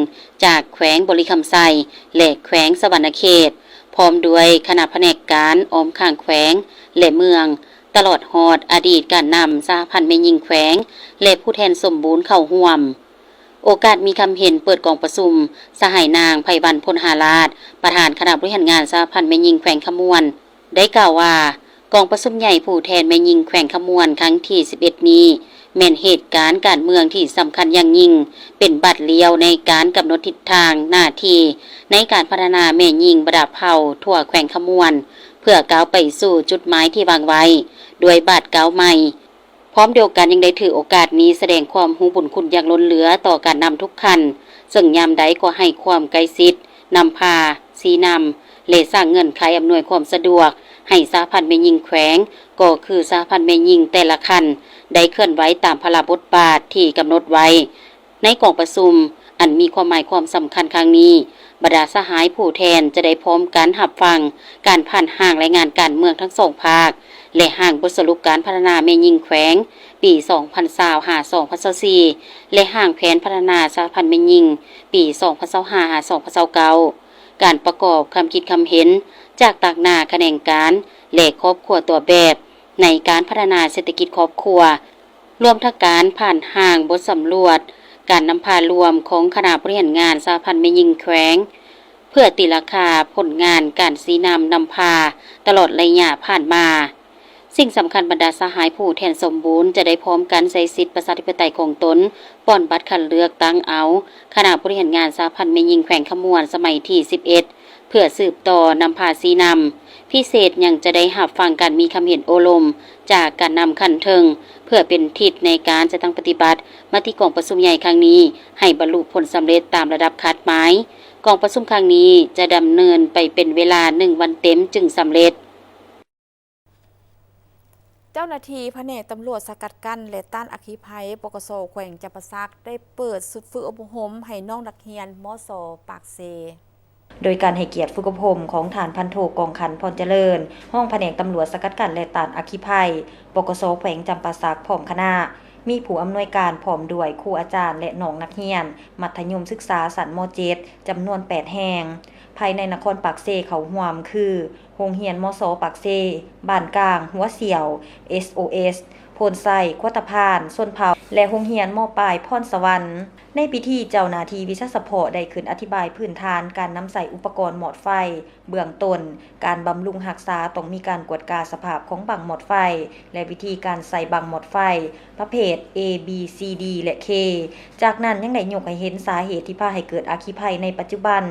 ຈາກແຂວງບໍລິຄຳໄຊ ແລະ ແຂວງສະຫວັນນະເຂດ, ພ້ອມດ້ວຍຄະນະພະແນກການອ້ອມຂ້າງແຂວງ ແລະ ເມືອງ, ຕະຫຼອດຮອດອະດີດການນຳສະຫະພັນແມ່ຍິງແຂວງ ແລະ ຜູ້ແທນສົມບູນເຂົ້າຮ່ວມ. ໂອກາດມີຄຳເຫັນເປີດກອງປະຊຸມ, ສະຫາຍນາງ ໄພວັນ ພົນຫາລາດ ປະທານຄະນະບໍລິຫານງານສະຫະພັນແມ່ຍິງແຂວງຄຳມ່ວນ ໄດ້ກ່າວວ່າ, ກອງປະຊຸມໃຫຍ່ຜູ້ແທນແມ່ຍິງແຂວງຄຳມ່ວນຄັ້ງທີສິບເອັດນີ້ ແມ່ນເຫດການການເມືອງທີ່ສຳຄັນຢ່າງຍິ່ງ, ເປັນບາດລ້ຽວໃນການກຳນົດທິດທາງ, ໜ້າທີ່ໃນການພັດທະນາແມ່ຍິງບັນດາເຜົ່າທົ່ວແຂວງຄຳມ່ວນ ເພື່ອກ້າວໄປສູ່ຈຸດໝາຍທີ່ວາງໄວ້ ດ້ວຍບາດກ້າວໃໝ່. ພ້ອມດຽວກັນຍັງໄດ້ຖືໂອກາດນີ້ສະແດງຄວາມຮູ້ບຸນຄຸນຢ່າງລົ້ນເຫຼືອຕໍ່ການນຳທຸກຂັ້ນ, ເຊິ່ງຍາມໃດກໍໃຫ້ຄວາມໃກ້ຊິດ, ນຳພາ, ຊີ້ນຳ ແລະ ສ້າງເງື່ອນໄຂອຳນວຍຄວາມສະດວກໃຫ້ສະຫະພັນແມ່ຍິງແຂວງ, ກໍຄືສະຫະພັນແມ່ຍິງແຕ່ລະຂັ້ນ ໄດ້ເຄື່ອນໄຫວຕາມພາລະບົດບາດທີ່ກຳນົດໄວ້. ໃນກອງປະຊຸມອັນມີຄວາມໝາຍຄວາມສຳຄັນຄັ້ງນີ້, ບັນດາສະຫາຍຜູ້ແທນຈະໄດ້ພ້ອມກັນຮັບຟັງການຜ່ານຮ່າງລາຍງານການເມືອງທັງສອງພາກ ແລະ ຮ່າງບົດສະຫຼຸບການພັດທະນາແມ່ຍິງແຂວງປີສອງພັນຊາວ ຫາ ສອງພັນຊາວສີ່ ແລະ ຮ່າງແຜນພັດທະນາສະຫະພັນແມ່ຍິງປີສອງພັນຊາວຫ້າ ຫາ ສອງພັນຊາວເກົ້າ, ການປະກອບຄຳຄິດຄຳເຫັນຈາກຕາງໜ້າຂະແໜງການ ແລະ ຄອບຄົວຕົວແບບໃນການພັດທະນາເສດຖະກິດຄອບຄົວ. ລວມທັງການຜ່ານຮ່າງບົດສຳຫຼວດການນຳພາລວມຂອງຄະນະບໍລິຫານງານສະຫະພັນແມ່ຍິງແຂວງ ເພື່ອຕີລາຄາຜົນງານການຊີ້ນຳນຳພາຕະຫຼອດໄລຍະຜ່ານມາ. ສິ່ງສຳຄັນ, ບັນດາສະຫາຍຜູ້ແທນສົມບູນຈະໄດ້ພ້ອມກັນໃຊ້ສິດປະຊາທິປະໄຕຂອງຕົນ ປ່ອນບັດຄັດເລືອກຕັ້ງເອົາຄະນະບໍລິຫານງານສະຫະພັນແມ່ຍິງແຂວງຄຳມ່ວນສະໄໝທີສິບເອັດ ເພື່ອສືບຕໍ່ນຳພາຊີ້ນຳ. ພິເສດຍັງຈະໄດ້ຮັບຟັງການມີຄຳເຫັນໂອ້ລົມຈາກການນຳຂັ້ນເທິງ ເພື່ອເປັນທິດໃນການຈັດຕັ້ງປະຕິບັດມະຕິກອງປະຊຸມໃຫຍ່ຄັ້ງນີ້ ໃຫ້ບັນລຸຜົນສຳເລັດຕາມລະດັບຄາດໝາຍ. ກອງປະຊຸມຄັ້ງນີ້ຈະດຳເນີນໄປເປັນເວລາໜຶ່ງວັນເຕັມຈຶ່ງສຳເລັດ. ເຈົ້າໜ້າທີ່ພະແນກຕຳຫຼວດສະກັດກັ້ນ ແລະ ຕ້ານອັກຄີໄພ ປກສ ແຂວງຈຳປາສັກ ໄດ້ເປີດຊຸດຝຶກອົບຮົມໃຫ້ນ້ອງນັກຮຽນ ມສ ປາກເຊ. ໂດຍການໃຫ້ກຽດຝຶກອົບຮົມຂອງທ່ານພັນໂທ ກອງຂັນ ພອນຈະເລີນ ຮອງພະແນກຕຳຫຼວດສະກັດກັ້ນ ແລະ ຕ້ານອັກຄີໄພ ປກສ ແຂວງຈຳປາສັກ ພ້ອມຄະນະ, ມີຜູ້ອຳນວຍການ ພ້ອມດ້ວຍຄູອາຈານ ແລະ ນ້ອງນັກຮຽນ ມັດທະຍົມສຶກສາຊັ້ນ ມ.ເຈັດ ຈຳນວນແປດແຫ່ງ ພາຍໃນນະຄອນປາກເຊເຂົ້າຮ່ວມ ຄື ໂຮງຮຽນ ມສ ປາກເຊ, ບ້ານກາງ, ຫົວສ່ຽວ, ເອສໂອເອສ, ໂພນໄຊ, ຄວດຕະພານ, ຊົນເຜົ່າ ແລະ ໂຮງຮຽນ ມ.ປາຍ ພອນສະຫວັນ. ໃນພິທີ, ເຈົ້າໜ້າທີ່ວິຊາສະເພາະໄດ້ຂຶ້ນອະທິບາຍພື້ນຖານການນຳໃຊ້ອຸປະກອນໝອດໄຟເບື້ອງຕົ້ນ, ການບຳລຸງຮັກສາຕ້ອງມີການກວດກາສະພາບຂອງບັ້ງໝອດໄຟ ແລະ ວິທີການໃສ່ບັ້ງໝອດໄຟປະເພດ A B C D ແລະ K. ຈາກນັ້ນຍັງໄດ້ຍົກໃຫ້ເຫັນສາເຫດທີ່ພາໃຫ້ເກີດອັກຄີໄພໃນປັດຈຸບັນ,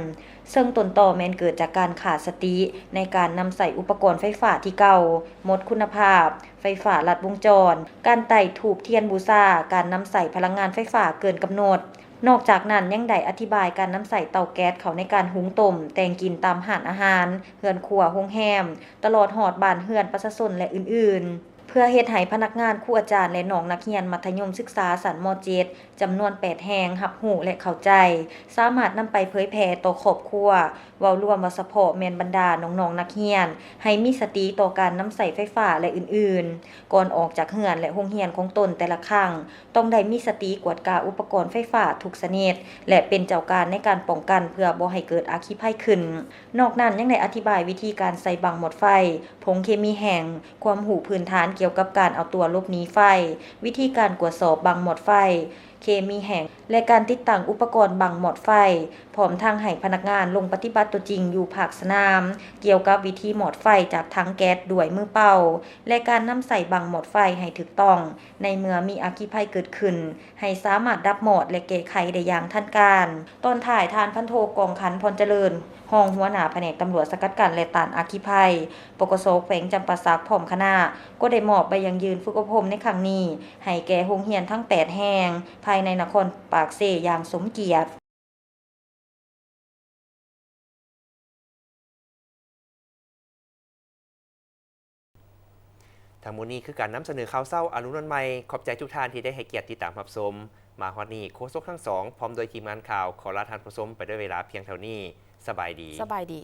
ເຊິ່ງຕົ້ນຕໍແມ່ນເກີດຈາກການຂາດສະຕິໃນການນຳໃຊ້ອຸປະກອນໄຟຟ້າທີ່ເກົ່າ, ໝົດຄຸນນະພາບ, ໄຟຟ້າລັດວົງຈອນ, ການໄຕ້ທູບທຽນບູຊາ, ການນຳໃຊ້ພະລັງງານໄຟຟ້າເກີນກຳນົດ. ນອກຈາກນັ້ນຍັງໄດ້ອະທິບາຍການນຳໃຊ້ເຕົາແກັສເຂົ້າໃນການຫຸງຕົ້ມ, ແຕ່ງກິນຕາມຮ້ານອາຫານ, ເຮືອນຄົວ, ໂຮງແຮມ, ຕະຫຼອດຮອດບ້ານເຮືອນປະຊາຊົນ ແລະ ອື່ນໆ. ເພື່ອເຮັດໃຫ້ພະນັກງານ, ຄູອາຈານ ແລະ ນ້ອງນັກຮຽນມັດທະຍົມສຶກສາຊັ້ນ ມ.ເຈັດ ຈຳນວນແປດແຫ່ງຮັບຮູ້ ແລະ ເຂົ້າໃຈ, ສາມາດນຳໄປເຜີຍແຜ່ຕໍ່ຄອບຄົວ, ເວົ້າລວມວ່າສະເພາະແມ່ນບັນດານ້ອງໆນັກຮຽນ ໃຫ້ມີສະຕິຕໍ່ການນຳໃຊ້ໄຟຟ້າ ແລະ ອື່ນໆ, ກ່ອນອອກຈາກເຮືອນ ແລະ ໂຮງຮຽນຂອງຕົນແຕ່ລະຄັ້ງ, ຕ້ອງໄດ້ມີສະຕິກວດກາອຸປະກອນໄຟຟ້າທຸກຊະນິດ ແລະ ເປັນເຈົ້າການໃນການປ້ອງກັນເພື່ອບໍ່ໃຫ້ເກີດອັກຄີໄພຂຶ້ນ. ນອກນັ້ນຍັງໄດ້ອະທິບາຍວິທີການໃສ່ບັ້ງໝອດໄຟ, ຜົງເຄມີແຫ້ງ, ຄວາມຮູ້ພື້ນຖານກ່ຽວກັບການເອົາຕົວຫຼົບໜີໄຟ, ວິທີການກວດສອບບັ້ງໝອດໄຟ, ເຄມີແຫ້ງ ແລະ ການຕິດຕັ້ງອຸປະກອນບັ້ງໝອດໄຟ, ພ້ອມທັງໃຫ້ພະນັກງານລົງປະຕິບັດຕົວຈິງຢູ່ພາກສະໜາມ ກ່ຽວກັບວິທີໝອດໄຟຈາກຖັງແກັສດ້ວຍມືເປົ່າ ແລະ ການນຳໃຊ້ບັ້ງໝອດໄຟໃຫ້ຖືກຕ້ອງ ໃນເມື່ອມີອັກຄີໄພເກີດຂຶ້ນ ໃຫ້ສາມາດດັບມອດ ແລະ ແກ້ໄຂໄດ້ຢ່າງທັນການ. ຕອນທ້າຍ, ທ່ານພັນໂທ ກອງຂັນ ພອນຈະເລີນ ຮອງຫົວໜ້າພະແນກຕຳຫຼວດສະກັດກັ້ນ ແລະ ຕ້ານອັກຄີໄພ ປກສ ແຂວງຈຳປາສັກ ພ້ອມຄະນະ ກໍໄດ້ມອບໃບຢັ້ງຢືນຝຶກອົບຮົມໃນຄັ້ງນີ້ ໃຫ້ແກ່ໂຮງຮຽນທັງແປດແຫ່ງ ພາຍໃນນະຄອນປາກເຊຢ່າງສົມກຽດ. ທັງໝົດນີ້ຄືການນຳສະເໜີຂ່າວເຊົ້າອາລຸນວັນໃໝ່. ຂອບໃຈທຸກທ່ານທີ່ໄດ້ໃຫ້ກຽດຕິດຕາມຮັບຊົມ. ມາຮອດນີ້, ໂຄສົກທັງສອງ ພ້ອມດ້ວຍທີມງານຂ່າວ ຂໍລາທ່ານຜູ້ຊົມໄປດ້ວຍເວລາພຽງເທົ່ານີ້. ສະບາຍດີ. ສະບາຍດີ.